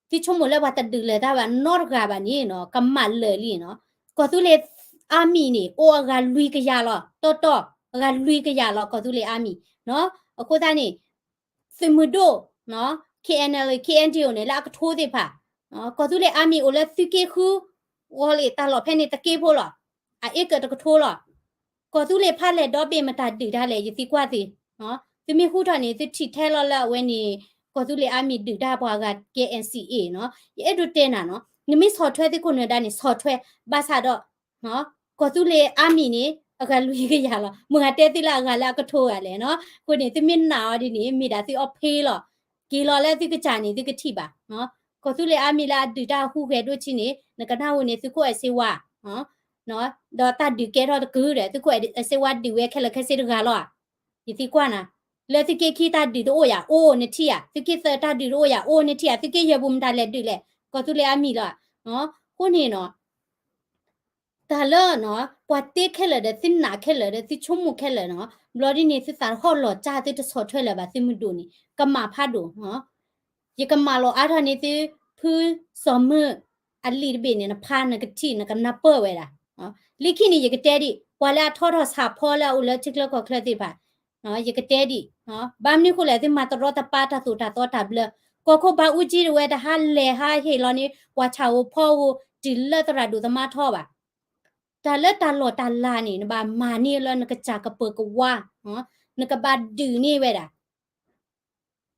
သုဆိကမိၣ်လၢပှၤတဒုးလၢၤတၢ်ဘၣ်နီတဂၤဘၣ်န့ၣ်နီၤ ကမၣ်လၢာ်လံနီၤ, ကီၢ်သူလ့ၤ army န့ၣ် အိၣ်အဂၤလွံၢ်ကယၤလီၤ, တီတီ အဂၤလွံၢ်ကယၤလီၤ ကီၢ်သူလ့ၤ army နီၤ, အဃိသတးန့ၣ် သုးမုၢ်ဒိၣ် K N L A K N D O န့ၣ် လၢအကထိသ့ၣ်တဖၣ်, ကီၢ်သူလ့ၤ army အိၣ်လၢသုးက့ဃု ဂီၤလ့ၣ်တၢ်လီၢ်ဖဲန့ၣ် တက့ဖိလီၤ, အ acre တကထိလီၤ, ကီၢ်သူလ့ၤဖးလဲၢ်ဒီဘ့ၣ်မတၤဒုးတၢ်လဲၣ် ယသံကွၢ်သု, သုမ့ၢ်ဟူထီၣ်န့ၣ် သုထံၣ်ထဲလီၤလၢအဝဲန့ၣ် ကီၢ်သူလ့ၤ army ဒုးတၢ်ပှၤဂၤကဲ N C A နီၤ, ယအဲၣ်ဒိးတဲနၤနီၤ, နမ့ၢ်ဆီၣ်ထွဲသုခိၣ်နၢၤဒါန့ၣ် ဆီၣ်ထွဲ, ဘၣ်ဆၣ်ဒီး ကီၢ်သူလ့ၤ army န့ၣ် အဂၤလွံၢ်ကယၤလီၤ, မတၤဂၤတဲသုလၢအဂၤလၢအကထိဂၤလဲၣ်နီၤ, အဃိန့ၣ် သုမ့ၢ်နာ်အီၤဒ်န့ၣ် မ့ၢ်ဒၣ်သုအီၣ်ဖ့လီၤ, က့ၤလီၤလၢသုကစၢ်န့ၣ် သုကထံၣ်ဘၣ်, ကီၢ်သူလ့ၤ army လၢအဒုးတၢ်ဟူးဂဲၤဒိၣ်ဆံးန့ၣ် နကနၣ်ဟူန့ၣ် သုးခိၣ်အဲၣ်စ့ဝါ ဒီးတၢ်ဒုးကဲထီၣ်တကုာ်ဒီး သုးခိၣ်အဲၣ်စ့ဝါဒုးဝဲခဲလၢာ်ခဲဆ့တဂၤလီၤ, ယသံကွၢ်နၤ, လၢသုးက့ခံတၢ်ဒုးတအိၣ်ယၤ အိၣ်နထံၣ်ဧါ, သုးက့သၢတၢ်ဒုးတအိၣ်ယၤ အိၣ်နထံၣ်ဧါ, သုးက့ယဲၢ်ပူၤမတၤလဲၣ်ဒုးလဲၣ်, ကီၢ်သူလ့ၤ army လီၤ, အဃိန့ၣ်နီၤ တၢ်လၢနီၤ ပှၤတဲခဲလၢာ်ဒီး သုနာ်ခဲလၢာ်ဒီး သုဆိကမိၣ်ခဲလၢာ်နီၤ, ဘျီဒ်န့ၣ် သုသးဟီၣ်လီၤကၢ် သုတဆီၣ်ထွဲလၢၤဘၣ် သုမုၢ်ဒိၣ်န့ၣ် ကမၣ်ဖးဒိၣ်, ယကမၣ်လီၤအါထီၣ်န့ၢ်သု ဖုစီၤမုၢ် အလံာ်တဘ့ၣ်န့ၣ် နဖးနကထံၣ် နကနၢ်ပၢၢ်ဝဲဒၣ်, လၢခံန့ၣ် ယကတဲဒံး ပှၤလၢအထီထီၣ်ဆၣ်ဖီလၢအအိၣ်လၢထံချၢကီၢ်ချၢသ့ၣ်တဖၣ် ယကတဲဒံး, ဘၣ်မနုၤဃိလဲၣ် သုမၤတရီတပါတၢ်သိၣ်တၢ်သီတၢ်ဘျၢ, ကီၢ်ခိၣ်ဘၣ်အူကၠံတဝဲတဟါလဲၤဟါဟ့ၣ်လီၤန့ၣ် ပှၤဆၣ်ဧိၤဖီဧိၤ တုၤလၢသရၣ်ဒိၣ်သမါထီဘၣ်, တၢ်လၢတၢ်လီၢ်တၢ်လၤန့ၣ် နဘၣ်မၤန့ၢ်လၢနကစၢ်ကပၢၤကဝါ, နကဘၣ်ဒုးန့ၢ်ဝဲဒၣ်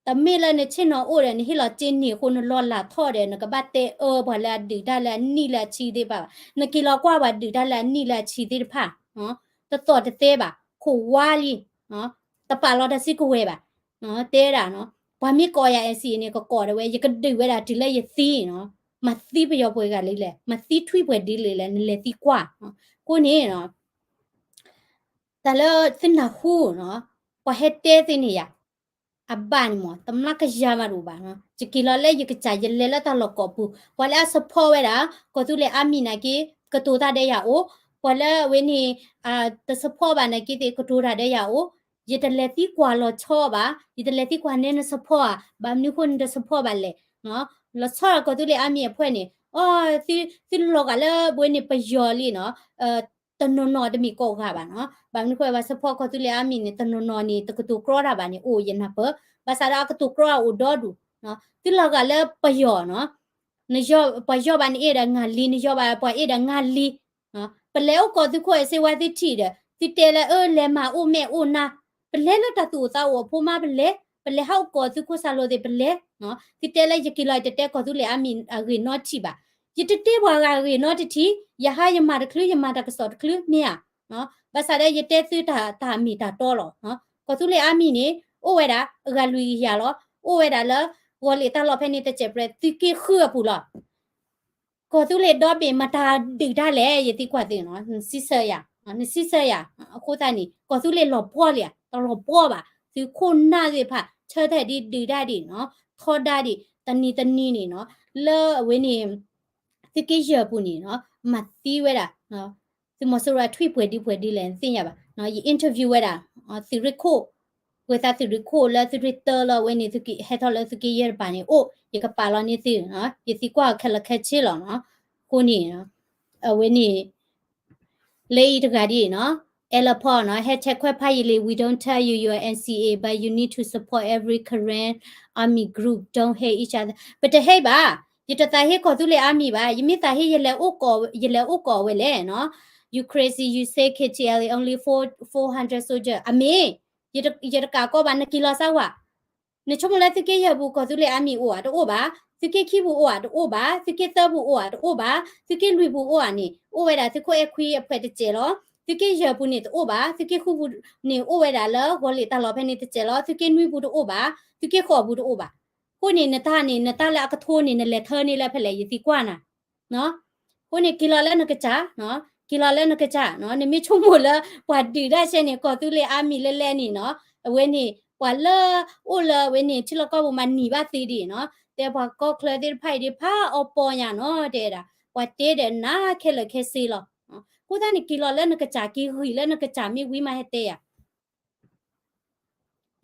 တမ့ၢ်လၢနဆ့ၣ်နီၤအိၣ်ဒီး နဟ့ၣ်လီၤစ့န့ၢ်အဃိ နလီၤလၢ်ထီၣ်ဒီး နကဘၣ်တဲအၢပှၤလၢအဒုးတၢ်လၢအနံၣ်လၢအဆံသ့ၣ်တဖၣ်ဘၣ်. နက့ၤလီၤကွၢ်ပှၤဒုးတၢ်လၢအနံၣ်လၢအဆံသ့ၣ်တဖၣ်, တသီၣ်တသဲဘၣ်, ခိၣ်ဝါလံ, တပာ်လီၤတၢ်စုကဝဲၤဘၣ်. တဲဒၣ်နီၤ, ပှၤမ့ၢ်ကိးယၤ NCA န့ၣ် ကကိးဒၣ်ဝဲ ယကဒုးဝဲဒၣ်တုၤလၢယသံနီၤ, မၤသံပယီၤပှဲၤဂၤလံလဲၣ်, မၤသံထွံၣ်ပှဲၤဒ်လဲၣ်လဲၣ် နလဲၤသံကွၢ်. အဃိန့ၣ် တၢ်လၢသုနၢ်ဟူနီၤ, ပှၤဟဲတဲသုန့ၣ်ယၤ, အဘၣ်န့ၣ်မ့ၢ် တမျးကယၤမးတအိၣ်ဘၣ်နီၤ, ယက့ၤလီၤလၢယကစၢ် ယလဲၤလၢတၢ်လီၢ်ကိးပူၤ, ပှၤလၢအ support ဝဲဒၣ် ကီၢ်သူလ့ၤ army နာ်က့ ကတိၤတၢ်ဒီးယၤအိၣ်, ပှၤလၢအဝဲန့ၣ် တ support ဘၣ်နာ်က့သ့ၣ် ကတိၤတၢ်ဒီးယၤအိၣ်, ယတလဲၤသံကွၢ်လီၤဆီဘၣ်, ယတလဲၤသံကွၢ်နဲန support ဧါ, ဘၣ်မနုၤဃိနတ support ဘၣ်လဲၣ်. လီၤဆီဒၣ်ကီၢ်သူလ့ၤ army အဖွဲ့န့ၣ်, သုလီၤဂာ်လၢပဝဲန့ၣ်ပယီၤလံနီၤ, တနီၤနီၤတမ့ၢ်ကိးဂၤဘၣ်နီၤ, ဘၣ်မနုၤဃိပှၤ support ကီၢ်သူလ့ၤ army န့ၣ် တနီၤနီၤန့ၣ် တကတိၤကြီတၢ်ဘၣ်န့ၣ် အိၣ်ယနၢ်ပၢၢ်, ဘၣ်ဆၣ်ဒီးအကတိၤကြီအအိၣ်ဒီဒူၣ်, သုလီၤဂာ်လၢပယီၤနီၤ, ပှၤယီၢ်ဘၣ်နအဲၣ်ဒီးငါလံ, နယီၢ်ဘၣ်ပှၤအဲၣ်ဒီးငါလံ, ပလဲၤအိၣ်ကီၢ်သုးခိၣ်အဲၣ်စ့ဝါသုထံၣ်ဒီး သုတဲလၢအၢလဲၤမၤအိၣ်မဲာ်အိၣ်နါ, ပလဲၤလၢတၢ်သူၣ်အိၣ်သးအိၣ်အဖိမါပလဲၤ, ပလဲၤဟးအိၣ်ကီၢ်သုးခိၣ်စၢ်လိာ်သ့ၣ်ပလဲၤ, သုတဲလၢယက့ၤလီၤယတတဲကီၢ်သူလ့ၤ army အဂ့ၢ်နီတထံၣ်ဘၣ်, ယတတဲပှၤဂၤအဂ့ၢ်နီတထံၣ်, ယဟးယမၤတချုး ယမၤတၢ်ကစီၣ်တချုးမ့ၢ်ဧါ, ဘၣ်ဆၣ်ဒီးယတဲသုတၢ်မ့ၢ်တၢ်တီလီၤ, ကီၢ်သူလ့ၤ army န့ၣ် အိၣ်ဝဲဒၣ် အဂၤလွံၢ်ကယၤလီၤ, အိၣ်ဝဲဒၣ်လၢ ဂီၤလ့ၣ်တၢ်လီၢ်ဖဲန့ၣ် တစဲးပြဲး သုးက့ဃုအပူၤလီၤ. ကီၢ်သူလ့ၤဒီဘ့ၣ်မတၤဒုးတၢ်လဲၣ် ယသံကွၢ်သုနီၤ, နစံးဆၢယၤ, နစံးဆၢယၤ, အဃိသတးန့ၣ် ကီၢ်သူလ့ၤလီၤပှီၢ်လံဧါ, တလီၤပှီၢ်ဘၣ်, သုးခိၣ်နၢ်သ့ၣ်တဖၣ် ဆၢထၢၣ်ဒ်ဒုးတၢ်ဒံးနီၤ, ထီဒါဒံး တနံၤတနံၤန့ၣ်နီၤ, လၢအဝဲန့ၣ် သုးက့ယဲၢ်ပူၤန့ၣ်နီၤ, မၤသံဝဲဒၣ် သုးမီၤစိရိၤအထွံၣ်ပှဲၤဒ်ပှဲၤဒ်လဲၣ် နသ့ၣ်ညါဘၣ်, ယ interview ဝဲဒၣ် သုးရ့ၣ်ခိၣ်, ဝဲသးသုးရ့ၣ်ခိၣ်လၢသုးရ့ၣ်တၢလီၤ အဝဲန့ၣ် ဟဲထီၣ်လၢသုးက့ယဲၢ်တပၤန့ၣ် အိၣ် ယကပာ်လီၤန့ၢ်သု, ယသံကွၢ်အီၤခဲလၢာ်ခဲဆ့လီၤနီၤ, အဃိန့ၣ် အဝဲန့ၣ် လၢအံၤတဂၤဒ်အံၤနီၤ, အဲလၢဖီနီၤ, hashtag ခွဲးဖးယံာ်လံ we don't tell you you're N C A but you need to support every Karen army group, don't hate each other, ပတ hate ဘၣ်, ယတသးဟ့ကီၢ်သူလ့ၤ army ဘၣ်, ယမ့ၢ်သးဟ့ ယလဲၤအိၣ်ကီၢ်ဝဲလဲၣ်နီၤ, you crazy, you say K T L A only four, four hundred soldier, အမ့ၢ် ယတကးကီဘၣ် နက့ၤလီၤစၢ်ဝဲ နဆိကမိၣ်လၢသုးက့ယဲၢ်ပူၤ ကီၢ်သူလ့ၤအါမံၤအိၣ်ဧါ, တအိၣ်ဘၣ်. သုးက့ခံပူၤအိၣ်ဧါ, တအိၣ်ဘၣ်. သုးက့သၢပူၤအိၣ်ဧါ, တအိၣ်ဘၣ်. သုးက့လွံၢ်ပူၤအိၣ်ဧါန့ၣ် အိၣ်ဝဲဒၣ်သုးခိၣ်အဲၣ်ခွံအဖှဲးတစဲးလီၤ. သုးက့ယဲၢ်ပူၤန့ၣ်တအိၣ်ဘၣ်. သုးက့ဃုပူၤန့ၣ် အိၣ်ဝဲဒၣ်လၢဂီၤလ့ၣ်တၢ်လီၢ်ဖဲန့ၣ်တစဲးလီၤ. သုးက့နွံပူၤတအိၣ်ဘၣ်. သုးက့ဃိးပူၤတအိၣ်ဘၣ်. အဃိန့ၣ် နတၢ်န့ၣ် နတၢ်လၢအကထိန့ၣ် နလဲၤထၢန့ၢ်လၢဖဲလဲၣ် ယသံကွၢ်နၤ. အဃိန့ၣ် က့ၤလီၤလၢနကစၢ်, က့ၤလီၤလၢနကစၢ်, နမ့ၢ်ဆိကမိၣ်လၢ ပှၤဒုးတၢ်ဆဲန့ၣ် ကီၢ်သူလ့ၤအါမံၤလဲလဲန့ၣ်နီၤ, အဝဲန့ၣ် ပှၤလၢအိၣ်လၢအဝဲန့ၣ် ထံလီၢ်ကီၢ်ပူၤမးနံၤဘၣ်သ့ဒံးနီၤ, တဲပှၤကီၢ်ချၢသ့ၣ်တဖၣ်အံၤဒံး ဖးအီပီညါနီၤ တဲဒၣ်, ပှၤတဲဒီးနၤခဲလၢာ်ခဲဆ့လီၤ. အဃိသတးန့ၣ် က့ၤလီၤလၢနကစၢ် က့ၤဂံၢ်လၢနကစၢ် မ့ၢ်ဝံၤမးဟဲတဲယၤ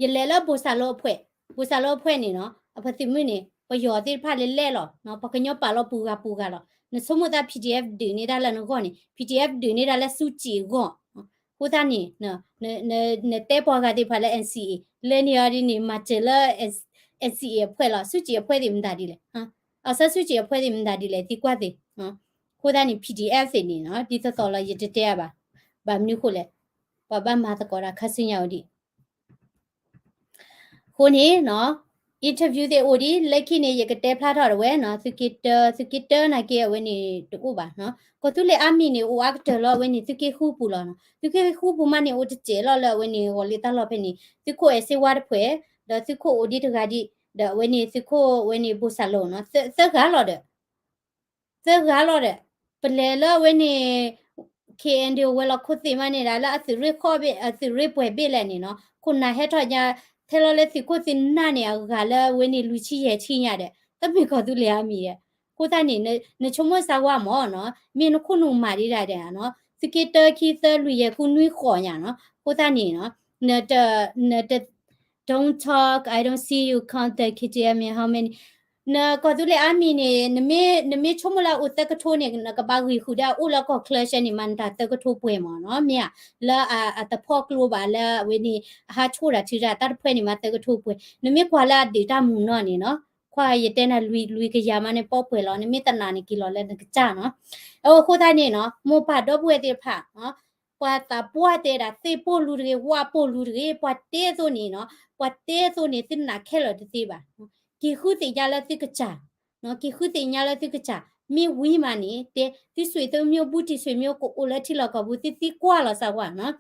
ယလဲၤလၢဘိၣ်စၢ်လိအဖှဲး, ဘိၣ်စၢ်လိအဖှဲးန့ၣ်နီၤ, အပသုးမုၢ်န့ၣ် ပယီၤသ့ၣ်တဖၣ်လဲလဲလီၤ, ပှၤကညီပာ်လီၤပူၤဂၤပူၤဂၤလီၤ. နဆိကမိၣ်သး P D F ဒုးန့ၢ်တၢ်လၢနဂီၢ်န့ၣ်, P D F ဒုးန့ၢ်တၢ်လၢစုစ့ၣ်အဂီၢ်. အဃိသတးန့ၣ် နတဲပှၤဂၤသ့ၣ်တဖၣ်လၢ N C A လဲန့ၢ်အီၤဒ်န့ၣ် မၤစၢၤလၢ N C A အဖှဲးလီၤ. စုစ့ၣ်အဖှဲးသ့ၣ်မတၤဒ်လဲၣ်, အဆၢစုစ့ၣ်အဖှဲးသ့ၣ်မတၤဒ်လဲၣ် သံကွၢ်သ့ၣ်. အဃိသတးန့ၣ် P D F သ့ၣ်န့ၣ်နီၤ ဒ်သိးသိးလီၤ ယတတဲအါဘၣ်. ဘၣ်မနုၤအဃိလဲၣ်, ပှၤဘၣ်မၤသကိးတၢ်ခါဆူညါအိၣ်ဒံး အဃိန့ၣ်နီၤ, interview သ့ၣ်အိၣ်ဒံး လၢခံန့ၣ် ယကတဲဖျါထီၣ်တဝဲနီၤ, သုးက့တၢ, သုးက့တၢနာ်က့အဝဲန့ၣ်တအိၣ်ဘၣ်နီၤ. ကီၢ်သူလ့ၤအါမံၤန့ၣ် အိၣ်အါကတၢၢ်လီၤ အဝဲန့ၣ် သုးက့ဃုပူၤလီၤနီၤ. သုးက့ဃုပူၤမးန့ၣ် အိၣ်တစဲးလီၤလၢအဝဲန့ၣ် ဂီၤလ့ၣ်တၢ်လီၢ်ဖဲန့ၣ် သုးခိၣ်အဲၣ်စ့ဝါတဖှဲး, ဒီးသုးခိၣ်အိၣ်ဒံးတဂၤဒံး, ဒီးအဝဲန့ၣ်သုးခိၣ်ဝဲန့ၣ် ဘိၣ်စၢ်လိနီၤ, သၢဂၤလီၤဒီး သၢဂၤလီၤဒီး ပလဲၤလၢအဝဲန့ၣ် K N D O ဝဲၤလီၢ်ခိၣ်သ့ၣ်မးန့ၣ်ဒၣ်လၢအသုးရ့ၣ်ဃီၣ်ဘ့ၣ် အသုးရ့ၣ်ပှဲၤဘ့ၣ်လဲၣ်န့ၣ်နီၤ, ခိၣ်နၢ်ဟဲထီၣ်ညါ ထဲလီၤလၢသုးခိၣ်သုးနၢ်န့ၣ် အဂၤလၢအဝဲန့ၣ်လွံၢ်ဆံယဲၢ်ဆံညါဒီး တမ့ၢ်ကီၢ်သူလ့ၤအါမံၤဒီး, အဃိသတးန့ၣ် နဆိကမိၣ်စၢ်ဝါမၢ်နီၤ, မ့ၢ်နခိၣ်နူာ်မးဒံးဒၣ်ဒီးနီၤ, သုးက့တၢ ခံ သၢ လွံၢ် ယဲၢ် ဃု နွံ ဃိးညါနီၤ, အဃိသတးန့ၣ်နီၤ နတ နတ Don't talk, I don't see you contact K T M in how many နကီၢ်သူလ့ၤအါမံၤန့ၣ် နမ့ၢ်ဆိကမိၣ်လၢအအိၣ်သၢကထိန့ၣ် နကဘၣ်ဂံၢ်ဃုာ်ဒီးအိၣ်လၢကီၢ်ချၢဆဲန့ၣ် မ့ၢ်နတၢ်သၢကထိပှဲၤမၢ်နီၤ, မ့ၢ်ဧါ, လၢအတဖီၣ်ကျိဘၣ်လၢအဝဲန့ၣ် အဟးဆိၣ်တၢ်ထုတၢ်တၢ်တဖှဲန့ၣ်မးသၢကထိပှဲၤ, နမ့ၢ်ကွၢ်လၢအဒုးတၢ်မုာ်နီၢ်န့ၣ်နီၤ, ခွါယတဲနၤလွံၢ်ကယၤမးန့ၣ်ပီၣ်ပှဲၤလီၤ, နမ့ၢ်တနာ်န့ၣ်က့ၤလီၤလၢနကစၢ်နီၤ, အဃိသတးန့ၣ်နီၤ မိၢ်ပၢ်ဒီပုၢ်ဝဲၢ်သ့ၣ်တဖၣ် ပှၤသးပှၢ်တဲဒၣ် သ့ၣ်ပိၢ်လူတဂ့ၤ ဝၣ်ပိၢ်လူတဂ့ၤ, ပှၤတဲအသိးန့ၣ်နီၤ, ပှၤတဲအသိးန့ၣ် သုနာ်ခဲလၢာ်တသ့ဘၣ်, က့ၤဃုသ့ၣ်ညါလၢသုကစၢ်, က့ၤဃုသ့ၣ်ညါလၢသုကစၢ်, မ့ၢ်ဝံၤမးန့ၣ် တဲ သုဆွေမျိုး ဘူးတံဆွေမျိုး ကအိၣ်လၢထံလီၢ်ကီၢ်ပူၤ သုသံကွၢ်လီၤစၢ်ဝါနီၤ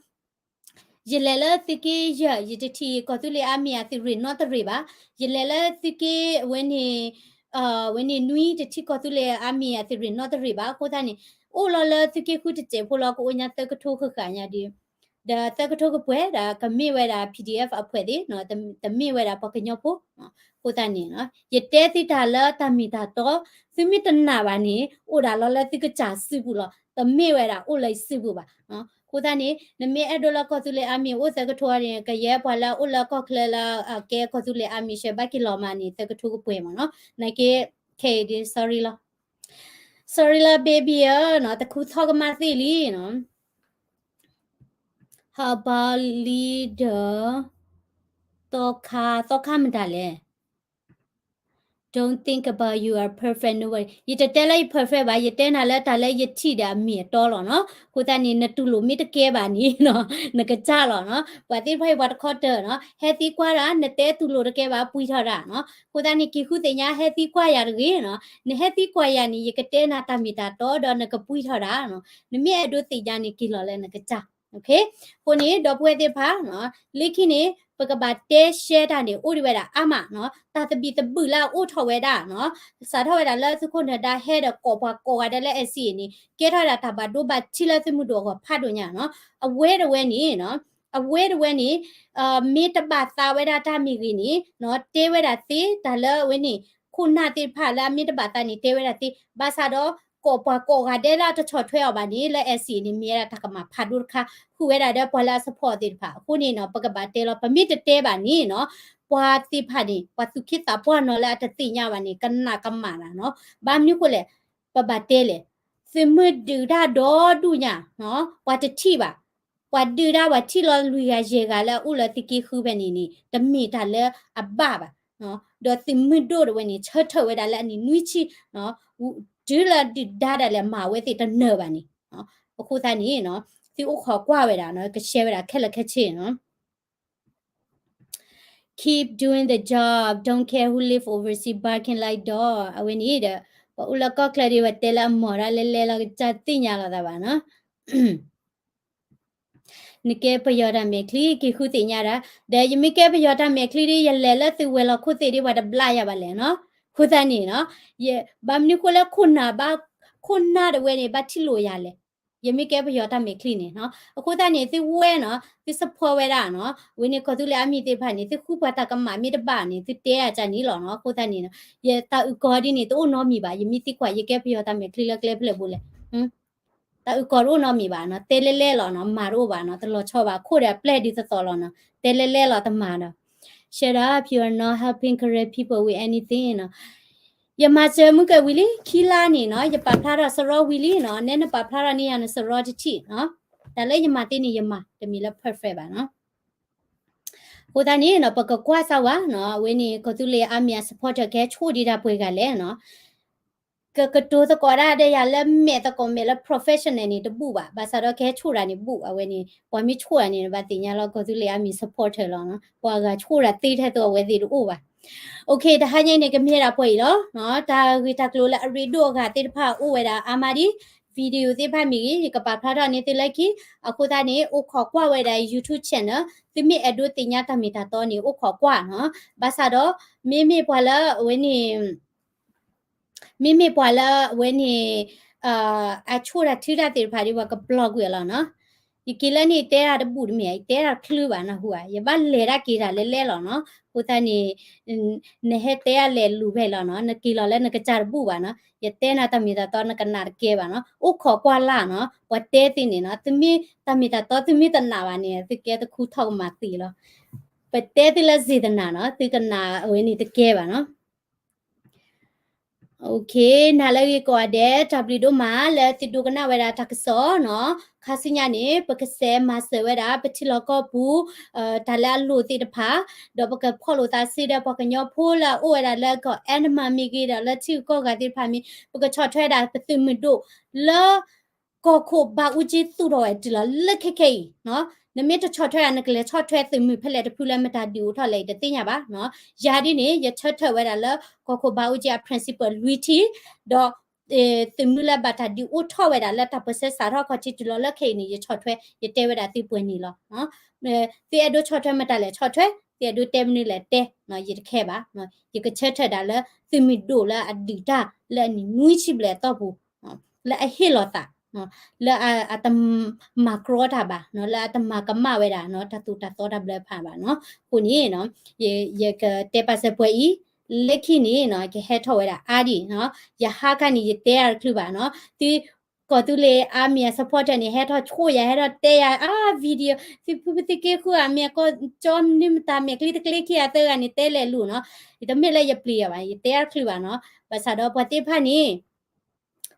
ယလဲၤလၢသုးက့ယဲၢ် ယတထံၣ်ကီၢ်သူလ့ၤအါမံၤအသုးရ့ၣ်နီတရ့ၣ်ဘၣ်, ယလဲၤလၢသုးက့ဝဲန့ၣ် ဝဲန့ၣ်နွံ တထံၣ်ကီၢ်သူလ့ၤအါမံၤအသုးရ့ၣ်နီတရ့ၣ်ဘၣ်, အဃိသတးန့ၣ် အိၣ်လီၤလၢသုးက့ဃုတစဲးဖိလီၤ ကအိၣ်ညါသၢကထိဃၣ်ဃၣ်ညါဒီး ဒီးသၢကထိကပှဲၤဒီး ကမ့ၢ်ဝဲဒၣ် P D F အဖှဲးသ့ၣ်, တမ့ၢ်ဝဲဒၣ်ပှၤကညီဖိ, အဃိသတးန့ၣ် ယတဲသုတၢ်လၢတၢ်မ့ၢ်တၢ်တီ, သုမ့ၢ်တနာ်ဘၣ်န့ၣ် အိၣ်ဒၣ်လီၤလၢသုကစၢ်စုပူၤလီၤ, တမ့ၢ်ဝဲဒၣ်အိၣ်လၢယစုပူၤဘၣ်. အဃိသတးန့ၣ် နမ့ၢ်အဲၣ်ဒိးလၢကီၢ်သူလ့ၤအါမံၤအိၣ်သၢကထိန့ၣ် ကယဲၢ်ပှၤလၢအအိၣ်လၢကီၢ်ချၢလၢအကဲကီၢ်သူလ့ၤအါမံၤဆဲးဘၣ်က့ၤလီၤမးန့ၣ် သၢကထိကပှဲၤမးနီၤ, နာ်က့ ခဲအံၤဒ် sorry လီၤ sorry လီၤ baby ဧၢနီၤ, တခူထီၣ်ကမၣ်သ့ၣ်လံနီၤ. How about leader သီခါ, သီခါမတၤလဲၣ်. Don't think about you are perfect, nobody. ယတတဲလၢယ perfect ဘၣ်, ယတဲနၤလၢတၢ်လၢယထံၣ်ဒီးအမ့ၢ်အတီလီၤနီၤ. အဃိသတးန့ၣ် နတူၢ်လိာ်မ့ၢ်တကဲဘၣ်န့ၣ်နီၤ, နကစၢ်လီၤနီၤ. ပှၤသ့ၣ်တဖၣ်အံၤပှၤတခီတၢၢ်နီၤ, ဟဲသံကွၢ်တၢ်, နတဲတူၢ်လိာ်တကဲဘၣ် ပှံၢ်ထီၣ်တၢ်နီၤ. အဃိသတးန့ၣ် က့ၤဃုသ့ၣ်ညါ ဟဲသံကွၢ်ယၤတဂ့ၤနီၤ. နဟဲသံကွၢ်ယၤန့ၣ် ယကတဲနၤတၢ်မ့ၢ်တၢ်တီဒီးနကပှံၢ်ထီၣ်တၢ်နီၤ. နမ့ၢ်အဲၣ်ဒိးသ့ၣ်ညါန့ၣ် က့ၤလီၤလၢနကစၢ်. အဃိန့ၣ် ဒီပုၢ်ဝဲၢ်သ့ၣ်တဖၣ်, လၢခံန့ၣ် ပကဘၣ်တဲရှဲတၢ်န့ၣ် အိၣ်ဒံးဝဲဒၣ်အါမးနီၤ, တၢ်သဘံၣ်သဘုၣ်လၢအအိၣ်ထီၣ်ဝဲဒၣ်နီၤ, စးထီၣ်ဝဲဒၣ်လၢသုးခိၣ်နၢၤဒါဟဲဒီးကိးပှၤကိးဂၤဒဲးလၢ N C A န့ၣ် ကဲထီၣ်ဝဲဒၣ်တၢ်ဘၣ်ဒိဘၣ်ထံးလၢသုးမုၢ်ဒိၣ်အဂီၢ်ဖးဒိၣ်ညါနီၤ. အဝဲတဝဲန့ၣ်နီၤ, အဝဲတဝဲန့ၣ် မ့ၢ်တဘၣ်သးဝဲဒၣ်တၢ်မ့ၢ်ဂ့ၤန့ၣ်နီၤ, တဲဝဲဒၣ်သ့ တၢ်လၢအဝဲန့ၣ် ခိၣ်နၢ်သ့ၣ်တဖၣ်လၢအမ့ၢ်တဘၣ်သးန့ၣ် တဲဝဲဒၣ်သ့, ဘၣ်ဆၣ်ဒီး ကိးပှၤကိးဂၤဒဲးလၢအတဆီၣ်ထွဲအီၤဘၣ်န့ၣ် လၢ N C A န့ၣ် မ့ၢ်ဝဲဒၣ်တၢ်ကမၣ်ဖးဒိၣ်တခါ ဃုာ်ဝဲဒၣ်ဒီးပှၤလၢအ support သ့ၣ်တဖၣ်. အဃိန့ၣ်နီၤ ပကဘၣ်တဲလီၤ, ပမ့ၢ်တတဲဘၣ်န့ၣ်နီၤ, ပှၤသ့ၣ်တဖၣ်န့ၣ် ပှၤသူၣ်က့သးပှၢ်နီၤလၢအတသ့ၣ်ညါဘၣ်န့ၣ် ကနၣ်ကမၣ်တၢ်နီၤ. ဘၣ်မနုၤအဃိလဲၣ်, ပဘၣ်တဲလဲၣ်, သုးမုၢ်ဒုးတၢ်ဒီဒူၣ်ညါ, ပှၤတထံၣ်ဘၣ်, ပှၤဒုးတၢ်ပှၤထံၣ်လီၤလွံၢ်ဂၤယဲၢ်ဂၤလၢအအိၣ်လၢသုးက့ဃုဖဲန့ၣ်န့ၣ် တမ့ၢ်တၢ်လၢအဘၣ်ဘၣ်. ဒီးသုးမုၢ်ဒိၣ်တဝဲန့ၣ် ဆၢထၢၣ်ဝဲဒၣ်လၢအနံၣ်နွံဆံ, တုၤလၢဒုၣ်ဒါဒၣ်လဲာ်မၤဝဲသ့ၣ်တနၢၤဘၣ်န့ၣ်, အဃိသတးန့ၣ် သုအိၣ်ခိးကွၢ်ဝဲဒၣ်နီၤ, ကshareဝဲဒၣ်ခဲလၢာ်ခဲဆ့နီၤ. keep doing the job, don't care who live overseas, barking like dog. အဝဲန့ၣ်ဒီး ပှၤအိၣ်လၢကီၢ်ချၢဒ် ပှၤတဲလၢအမီၤတၢ်လဲၤလဲၤလီၤ ကစၢ်သ့ၣ်ညါလီၤသးဘၣ်နီၤ. နကဲပယီၤတၢ်မဲာ်ချံ က့ၤဃုသ့ၣ်ညါဒၣ်, ဒီးယမ့ၢ်ကဲပယီၤတၢ်မဲာ်ချံဒ် ယလဲၤလၢသုးဝဲၤလီၢ်ခိၣ်သ့ၣ်ဒ် ပှၤတဘျါယၤဘၣ်လဲၣ်နီၤ. အဃိသတးန့ၣ်နီၤ, ယ, ဘၣ်မနုၤဃိလၢခိၣ်နၢ်ဘၣ်, ခိၣ်နၢ်တဝဲန့ၣ် ဘၣ်ထံၣ်လိာ်ယၤလဲၣ်. ယမ့ၢ်ကဲပယီၤတၢ်မဲာ်ချံန့ၣ်နီၤ. အဃိသတးန့ၣ် သုဝဲနီၤ, သု support ဝဲဒၣ်နီၤ, အဝဲန့ၣ်ကီၢ်သူလ့ၤ army သ့ၣ်တဖၣ်န့ၣ် သုဃုပှၤတၢ်ကမၣ်မ့ၢ်တဘၣ်န့ၣ် သုတဲအကန့ၣ်လီၤနီၤ. အဃိသတးန့ၣ်နီၤ, ယတၢ်အုၣ်ကီၤဒ်န့ၣ် တအိၣ်နီတမံၤဘၣ်. ယမ့ၢ်သံကွၢ် ယကဲပယီၤတၢ်မဲာ်ချံလၢကျဲဖဲလဲၣ်ဘိလဲၣ်. တၢ်အုၣ်ကီၤတအိၣ်နီတမံၤဘၣ်နီၤ, တဲလဲၣ်လဲၣ်လီၤနီၤ, မၤတအိၣ်ဘၣ်နီၤ, တလီၤဆီဘၣ်, ခိၣ်ဒီးအပျဲၢ်ဒ်သိးသိးလီၤနီၤ, တဲလဲၣ်လဲၣ်လီၤ တမၤဒီး. Shut up, you are not helping Karen people with anything နီၤ. ယမၤစၢၤမုၢ်ကဲၤဝံၤလံ, ခံလါန့ၣ်နီၤ, ယပာ်ဖျါထီၣ်စရီဝံၤလံနီၤ, နဲနပာ်ဖျါထီၣ်န့ၢ်ယၤနစရီတထံၣ်နီၤ. တၢ်လၢယမၤသ့န့ၣ်ယမၤ, တမ့ၢ်လၢ perfect ဘၣ်နီၤ. အဃိသတးန့ၣ်နီၤ, ပကကွၢ်စၢ်ဝဲနီၤ, အဝဲန့ၣ် ကီၢ်သူလ့ၤ army အ supporter ကဟဲဆိၣ်ဒံးတၢ်ပှဲၤဂၤလဲၣ်နီၤ. ကကတိၤသကိးဒၣ်ဒီးယၤလၢမဲာ်သကိးမဲာ်လၢ professional န့ၣ် တဘူၣ်ဘၣ်. ဘၣ်ဆၣ်ဒီးကဟဲဆိၣ်တၢ်န့ၣ်ဘူၣ်, အဝဲန့ၣ် ပှၤမ့ၢ်ဆိၣ်တၢ်န့ၣ် နဘၣ်သ့ၣ်ညါလီၤ ကီၢ်သူလ့ၤ army supporter လီၤနီၤ. ပှၤဂၤဆိၣ်တၢ်သ့ထဲသိးအဝဲသ့ၣ်တအိၣ်ဘၣ်. အ တဟါညါအံၤန့ၣ် ကမ့ၢ်ဒၣ်ပှဲၤအံၤလီၤနီၤ. တၢ်ဂ့ၢ်တၢ်ကျိၤလၢအရ့ဒိၣ်အဂၤသ့ၣ်တဖၣ်အိၣ်ဝဲဒၣ်အါမးဒံး, video သ့ၣ်တဖၣ်မ့ၢ်ဂ့ၤ ယကပာ်ဖျါထီၣ်န့ၢ်သုလၢခံ. အဃိသတးန့ၣ် အိၣ်ခိးကွၢ်ဝဲဒၣ် YouTube channel, သုမ့ၢ်အဲၣ်ဒိးသ့ၣ်ညါတၢ်မ့ၢ်တၢ်တီန့ၣ် အိၣ်ခိးကွၢ်နီၤ. ဘၣ်ဆၣ်ဒီး မ့မ့ၢ်ပှၤလၢအဝဲန့ၣ် မ့မ့ၢ်ပှၤလၢအဝဲန့ၣ် အဆိၣ်တၢ်ထုတၢ်သ့ၣ်တဖၣ်ဒ် ပှၤက block ကွံာ်အီၤလီၤနီၤ. ယက့ၤလၢန့ၣ် တဲတၢ်တဘူၣ်တမ့ၢ်, ယတဲတၢ်တချုးဘၣ်နီၤ, ဟူဧါ, ယဘၣ်လဲၤတၢ်က့ၤတၢ်လဲၤလဲၤလီၤနီၤ. အဃိသတးန့ၣ် နဟဲတဲတၢ်လဲၤလူၤဖဲအံၤလီၤနီၤ, နက့ၤလီၤလၢနကစၢ်တဘူၣ်ဘၣ်နီၤ. ယတဲနၤတၢ်မ့ၢ်တၢ်တီ နကနၣ်တကဲဘၣ်နီၤ. အိၣ်ခိးကွၢ်လၢ်နီၤ, ပှၤတဲသုန့ၣ်နီၤ, သုမ့ၢ်တၢ်မ့ၢ်တၢ်တီ သုမ့ၢ်တနာ်ဘၣ်န့ၣ် သုကဲတခူထီၣ်ကမၤသံလီၤ. ပတဲသုလၢစ့ၢ်တနာ်နီၤ, သုကနၣ်အဝဲန့ၣ်တကဲဘၣ်နီၤ. နၤလၢအဂ့ၤကိးဂၤဒဲး, တၢ်ဘျုးဒိၣ်မးလၢသုဒိကနၣ်ဝဲဒၣ်တၢ်ကစီၣ်နီၤ. ခါဆူညါန့ၣ် ပကစဲးမၤစၢၤဝဲဒၣ် ပထံလီၢ်ကီၢ်ပူၤ တၢ်လၢအလိၣ်သ့ၣ်တဖၣ်, ဒီးပကဖီၣ်လိာ်သးစုဒီးပှၤကညီဖိလၢအအိၣ်ဝဲဒၣ်လၢကီၢ်အဲၣ်နမၢၣ်မ့ၢ်ဂ့ၤ, ဒီးလၢထံဂုၤကီၢ်ဂၤသ့ၣ်တဖၣ်မ့ၢ်, ပကဆီၣ်ထွဲဒၣ်ပသုးမုၢ်ဒိၣ်လၢ ကီၢ်ခိၣ်ဘးအူကၠံသူၣ်ထီၣ်ဝဲတုၤလီၤလၢခဲခဲအံၤ, နမ့ၢ်တဆီၣ်ထွဲဧါ နကလဲၤဆီၣ်ထွဲသုးမုၢ်ဖဲလဲၣ်တဖုလၢမတၤဒုးအိၣ်ထီၣ်လဲၣ် ယတသ့ၣ်ညါဘၣ်. ယၤဒ်န့ၣ် ယဆၢထၢၣ်ဝဲဒၣ်လၢ ကီၢ်ခိၣ်ဘးအူကၠံအ principle လွံၢ်ထံၣ်, ဒီး သုးမုၢ်လၢဘၣ်တၢ်ဒုးအိၣ်ထီၣ်ဝဲဒၣ်လၢတၢ်ပၢၢ်ဆၢစးထီၣ်ခီၣ်ထံးတုၤလီၤလၢခဲအံၤန့ၣ် ယဆီၣ်ထွဲ, ယတဲဝဲဒၣ်သုပှဲၤန့ၣ်လီၤ. သုအဲၣ်ဒိးဆီၣ်ထွဲမတၤလဲၣ်ဆီၣ်ထွဲ, သုအဲၣ်ဒိးတဲမနုၤလဲၣ်တဲ, ယတခဲဘၣ်. ယကဆၢထၢၣ်ဒၣ်လၢသုးမုၢ်ဒိၣ်လၢအဒုးတၢ် လၢအနံၣ်နွံဆံဘျဲၣ်အတီၢ်ပူၤ, လၢအဟ့ၣ်လီၤသး, လၢအတမၤကြီတၢ်ဘၣ်, လၢအတမၤကမၣ်ဝဲဒၣ် တၢ်သိၣ်တၢ်သီတၢ်ဘျၢဖးဘၣ်နီၤ. အဃိန့ၣ် ယကတဲပာ်စၢၤပှဲၤအံၤ, လၢခံန့ၣ် ကဟဲထီၣ်ဝဲဒၣ်အါဒံး, ယဟါခါန့ၣ် ယတဲတၢ်တချုးဘၣ်နီၤ. သု ကီၢ်သူလ့ၤ army အ supporter န့ၣ် ဟဲထီၣ်ဆိၣ်ယၤ ဟဲထီၣ်တဲယၤ အါ video, သုဖုသုက့ဃုဧါ မ့ၢ်အကီၢ်ကၠီမနုၤမတၤ မဲာ်ချံတကျ့ခံဂၤသၢဂၤန့ၣ် တဲလဲၤလူၤနီၤ. ယတမ့ၢ်လၢယပျံၤယၤဘၣ်, ယတဲတၢ်တချုးဘၣ်နီၤ. ဘၣ်ဆၣ်ဒီးပှၤသ့ၣ်တဖၣ်န့ၣ်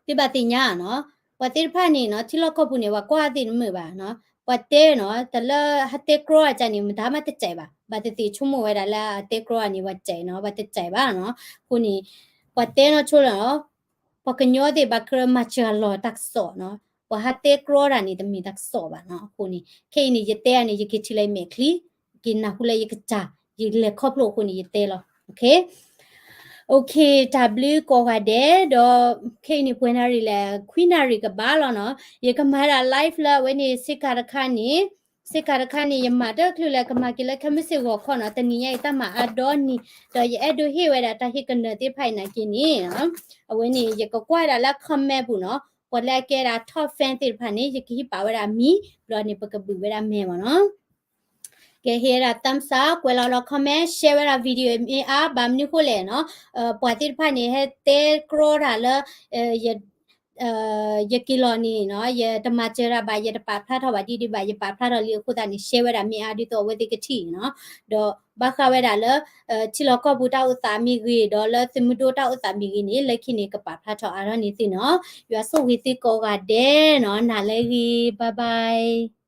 သုဘၣ်သ့ၣ်ညါနီၤ, ပှၤသ့ၣ်တဖၣ်န့ၣ်နီၤ ထံလီၢ်ကီၢ်ပူၤန့ၣ် ပှၤကွၢ်သ့ၣ်တမုာ်ဘၣ်နီၤ. ပှၤတဲနီၤ တၢ်လၢဟဲတဲကြီအကန့ၣ် မတၤမးတစဲးဘၣ်, ဘၣ်သ့ၣ်သ့ၣ်ဆိကမိၣ်ဝဲဒၣ်လၢအတဲကြီအန့ၣ် ပှၤစဲးနီၤ, ပှၤတစဲးဘၣ်နီၤ. အဃိန့ၣ် ပှၤတဲနီၢ်ဆိလီၤနီၤ, ပှၤကညီသ့ၣ်ဘၣ်ကြၢးမၤစၢၤအလီၢ်တၢ်ကစီၣ်နီၤ. ပှၤဟဲတဲကြီတၢ်န့ၣ် တမ့ၢ်တၢ်ကစီၣ်ဘၣ်နီၤ. အဃိန့ၣ် ခဲအံၤန့ၣ် ယတဲအန့ၣ် ယက့ၤထံၣ်လၢယမဲာ်ချံ, ယက့ၤနၢ်ဟူလၢယကစၢ်, ယလဲၤခီဖျိအဃိန့ၣ် ယတဲလီၤ. တၢ်ဘျုးကိးဂၤဒဲး, ဒီးခဲအံၤန့ၣ် ပှဲၤနၣ်ရံၣ်လဲၣ်, ခွံနၣ်ရံၣ်ကဘၣ်လီၤနီၤ. ယကမၤဒၣ် live လၢအဝဲန့ၣ် ဆ့ကၤတခါန့ၣ်, ဆ့ကၤတခါန့ၣ် ယမၤတချုးလၢကမၤက့ၤလၢခဲမုၢ်ဆ့ၣ်ဂီၤခီနီၤ. တနံၤညါအံၤတၢ်မၤအါဒီနံၤ, ဒီးယအဲၣ်ဒိးဟ့ၣ်ဝဲဒၣ်တၢ်ဟ့ၣ်ကနၢၤသ့ၣ်တဖၣ်အံၤနာ်က့န့ၣ်, အဝဲန့ၣ် ယကကွၢ်ဒၣ်လၢ comment ပူၤနီၤ. ပှၤလၢအကဲဒၣ် top fan သ့ၣ်တဖၣ်န့ၣ် ယကဟံးပာ်ဝဲဒၣ်မံၤ, ဘျီန့ၣ် ပကဘုးဝဲဒၣ်မဲာ်မးနီၤ. ကဟ့ၣ်ဝဲဒၣ် thumbs up, ကွဲးလီၤလီၤ comment, share ဝဲဒၣ် video မ့ၢ်အါ, ဘၣ်မနုၤဃိလဲၣ်နီၤ, ပှၤသ့ၣ်တဖၣ်န့ၣ် ဟဲတဲကြီတၢ်လၢ ယက့ၤလီၤန့ၣ်နီၤ, ယတမၤစၢၤတၢ်ဘၣ်, ယတပာ်ဖျါထီၣ်ဘၣ်ဒ်ဒုးဘၣ်, ယပာ်ဖျါထီၣ်လံအဃိသတးန့ၣ် share ဝဲဒၣ်မ့ၢ်အါဒ်သိးအဝဲသ့ၣ်ကထံၣ်နီၤ. ဒီးဘၣ်ဃးဝဲဒၣ်လၢ ထံလီၢ်ကီၢ်ပူၤတၢ်အိၣ်သးမ့ၢ်ဂ့ၤ, ဒီးလၢသုးမုၢ်ဒိၣ်တၢ်အိၣ်သးမ့ၢ်ဂ့ၤန့ၣ် လၢခံန့ၣ် ကပာ်ဖျါထီၣ်အါထီၣ်န့ၢ်သုနီၤ. ယွၤဆိၣ်ဂ့ၤသုကိးဂၤဒဲးနီၤ, နၤလၢအဂ့ၤ, bye bye.